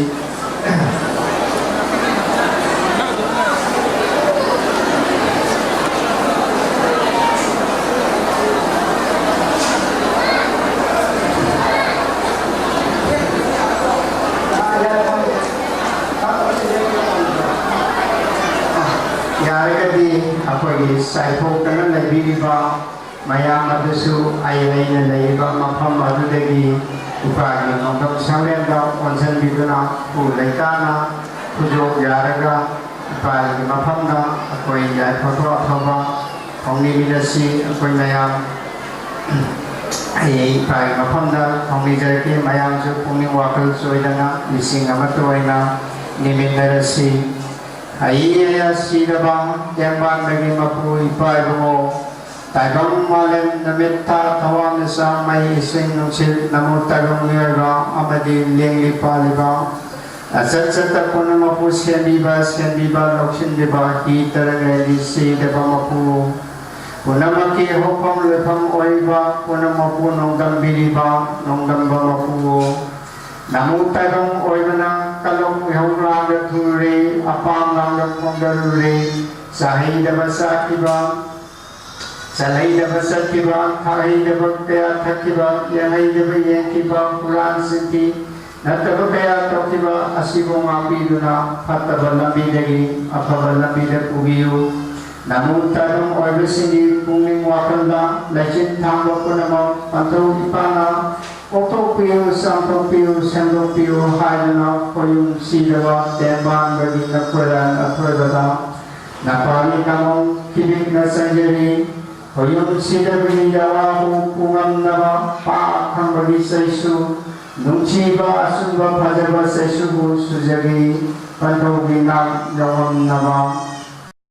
ꯆꯥꯏꯊꯣꯛꯇꯅ ꯂꯩꯕꯤꯔꯤꯕ ꯃꯌꯥꯝ ꯑꯗꯨꯁꯨ ꯑꯩ ꯑꯩꯅ ꯂꯩꯔꯤꯕ ꯃꯐꯝ ꯑꯗꯨꯗꯒꯤ ꯏꯄꯥꯒꯤ ꯅꯣꯡꯗꯝ ꯁꯪꯂꯦꯟꯗ ꯑꯣꯟꯁꯤꯟꯕꯤꯗꯨꯅ ꯎ ꯂꯩꯇꯥꯅ ꯈꯨꯗꯣꯡ ꯌꯥꯔꯒ ꯏꯄꯥꯒꯤ ꯃꯐꯝꯗ ꯑꯩꯈꯣꯏ ꯌꯥꯏꯐꯕ ꯑꯐꯕ ꯐꯥꯎꯅꯤꯡꯃꯤꯟꯅꯁꯤ꯫ ꯑꯩꯈꯣꯏ ꯃꯌꯥꯝ ꯑꯩ ꯏꯄꯥꯒꯤ ꯃꯐꯝꯗ ꯐꯥꯎꯅꯤꯡꯖꯔꯛꯀꯦ꯫ ꯃꯌꯥꯝꯁꯨ ꯄꯨꯛꯅꯤꯡ ꯋꯥꯈꯜ ꯆꯣꯏꯗꯅ ꯂꯤꯁꯤꯡ ꯑꯃꯠꯇ ꯑꯣꯏꯅ ꯅꯤꯃꯤꯟꯅꯔꯁꯤ꯫ ꯑꯏ ꯑꯌꯥ ꯁꯤꯗꯕ ꯇꯦꯡꯕꯥꯡꯕꯒꯤ ꯃꯄꯨ ꯏꯄꯥ ꯏꯕꯨꯡꯉꯣ, ꯇꯥꯏꯕꯪ ꯃꯥꯂꯦꯝ ꯅꯨꯃꯤꯠ ꯊꯥ ꯊꯋꯥꯟꯃꯤꯆꯥꯛ ꯃꯩ ꯏꯁꯤꯡ ꯅꯨꯡꯁꯤꯠ ꯅꯃꯨ ꯇꯥꯏꯕꯪ ꯃꯤꯑꯣꯏꯕ ꯑꯃꯗꯤ ꯂꯦꯡꯂꯤ ꯄꯥꯜꯂꯤꯕ ꯑꯆꯠ ꯆꯠꯇ ꯄꯨꯝꯅꯃꯛꯄꯨ ꯁꯦꯝꯕꯤꯕ, ꯁꯦꯝꯕꯤꯕ, ꯂꯧꯁꯤꯟꯕꯤꯕ ꯍꯤ ꯇꯔꯪ ꯂꯩꯔꯤ ꯁꯤꯗꯕ ꯃꯄꯨ ꯄꯨꯝꯅꯃꯛꯀꯤ ꯍꯧꯐꯝ ꯂꯣꯏꯐꯝ ꯑꯣꯏꯕ ꯄꯨꯝꯅꯃꯛꯄꯨ ꯅꯣꯡꯗꯝꯕꯤꯔꯤꯕ ꯅꯣꯡꯗꯝꯕ ꯃꯄꯨ ꯅꯃꯨ ꯇꯥꯏꯕꯪ ꯑꯣꯏꯕꯅ ꯀꯂꯣꯛ ꯏꯍꯧ ꯂꯥꯡꯗ ꯊꯨꯔꯦ, ꯑꯄꯥꯝ ꯂꯥꯡꯗ ꯐꯣꯡꯗꯔꯨꯔꯦ, ꯆꯥꯍꯩꯗꯕ ꯆꯥꯈꯤꯕ, ꯆꯥꯍꯩꯗꯕ ꯆꯠꯈꯤꯕ, ꯊꯛꯍꯩꯗꯕ ꯀꯌꯥ ꯊꯛꯈꯤꯕ, ꯌꯦꯡꯍꯩꯗꯕ ꯌꯦꯡꯈꯤꯕ, ꯍꯨꯔꯥꯟ ꯆꯤꯟꯊꯤ ꯅꯠꯇꯕ ꯀꯌꯥ ꯇꯧꯈꯤꯕ ꯑꯁꯤꯕꯨ ꯉꯥꯛꯄꯤꯗꯨꯅ ꯐꯠꯇꯕ ꯂꯝꯕꯤꯗꯒꯤ ꯑꯐꯕ ꯂꯝꯕꯤꯗ ꯄꯨꯕꯤꯌꯨ꯫ ꯅꯃꯨ ꯇꯥꯏꯕꯪ ꯑꯣꯏꯕꯁꯤꯡꯒꯤ ꯄꯨꯛꯅꯤꯡ ꯋꯥꯈꯜꯗ ꯂꯩꯆꯤꯟ ꯊꯥꯡꯕ ꯄꯨꯝꯅꯃꯛ ꯄꯟꯊꯧ ꯏꯄꯥꯅ ꯀꯣꯛꯊꯣꯛꯄꯤꯌꯨ, ꯆꯥꯝꯊꯣꯛꯄꯤꯌꯨ, ꯁꯦꯡꯗꯣꯛꯄꯤꯌꯨ ꯍꯥꯏꯗꯨꯅ ꯈꯣꯌꯨꯝ ꯁꯤꯗꯕ ꯇꯦꯡꯕꯥꯡꯕꯒꯤ ꯅꯈꯣꯏꯔꯥꯡ ꯑꯊꯣꯏꯕꯗ ꯅꯄꯥꯒꯤ ꯀꯃꯣꯟ ꯈꯤꯕꯤꯛꯅ ꯆꯪꯖꯔꯤ꯫ ꯈꯣꯌꯨꯝ ꯁꯤꯗꯕꯒꯤ ꯑꯋꯥꯕꯕꯨ ꯄꯨꯉꯝꯅꯕ ꯄꯥꯛ ꯈꯪꯕꯒꯤ ꯆꯩꯁꯨ, ꯅꯨꯡꯁꯤꯕ ꯑꯆꯨꯝꯕ ꯐꯖꯕ ꯆꯩꯁꯨꯕꯨ ꯁꯨꯖꯔꯤ꯫ ꯄꯟꯊꯧꯒꯤ ꯅꯥꯛ ꯌꯧꯉꯝꯅꯕ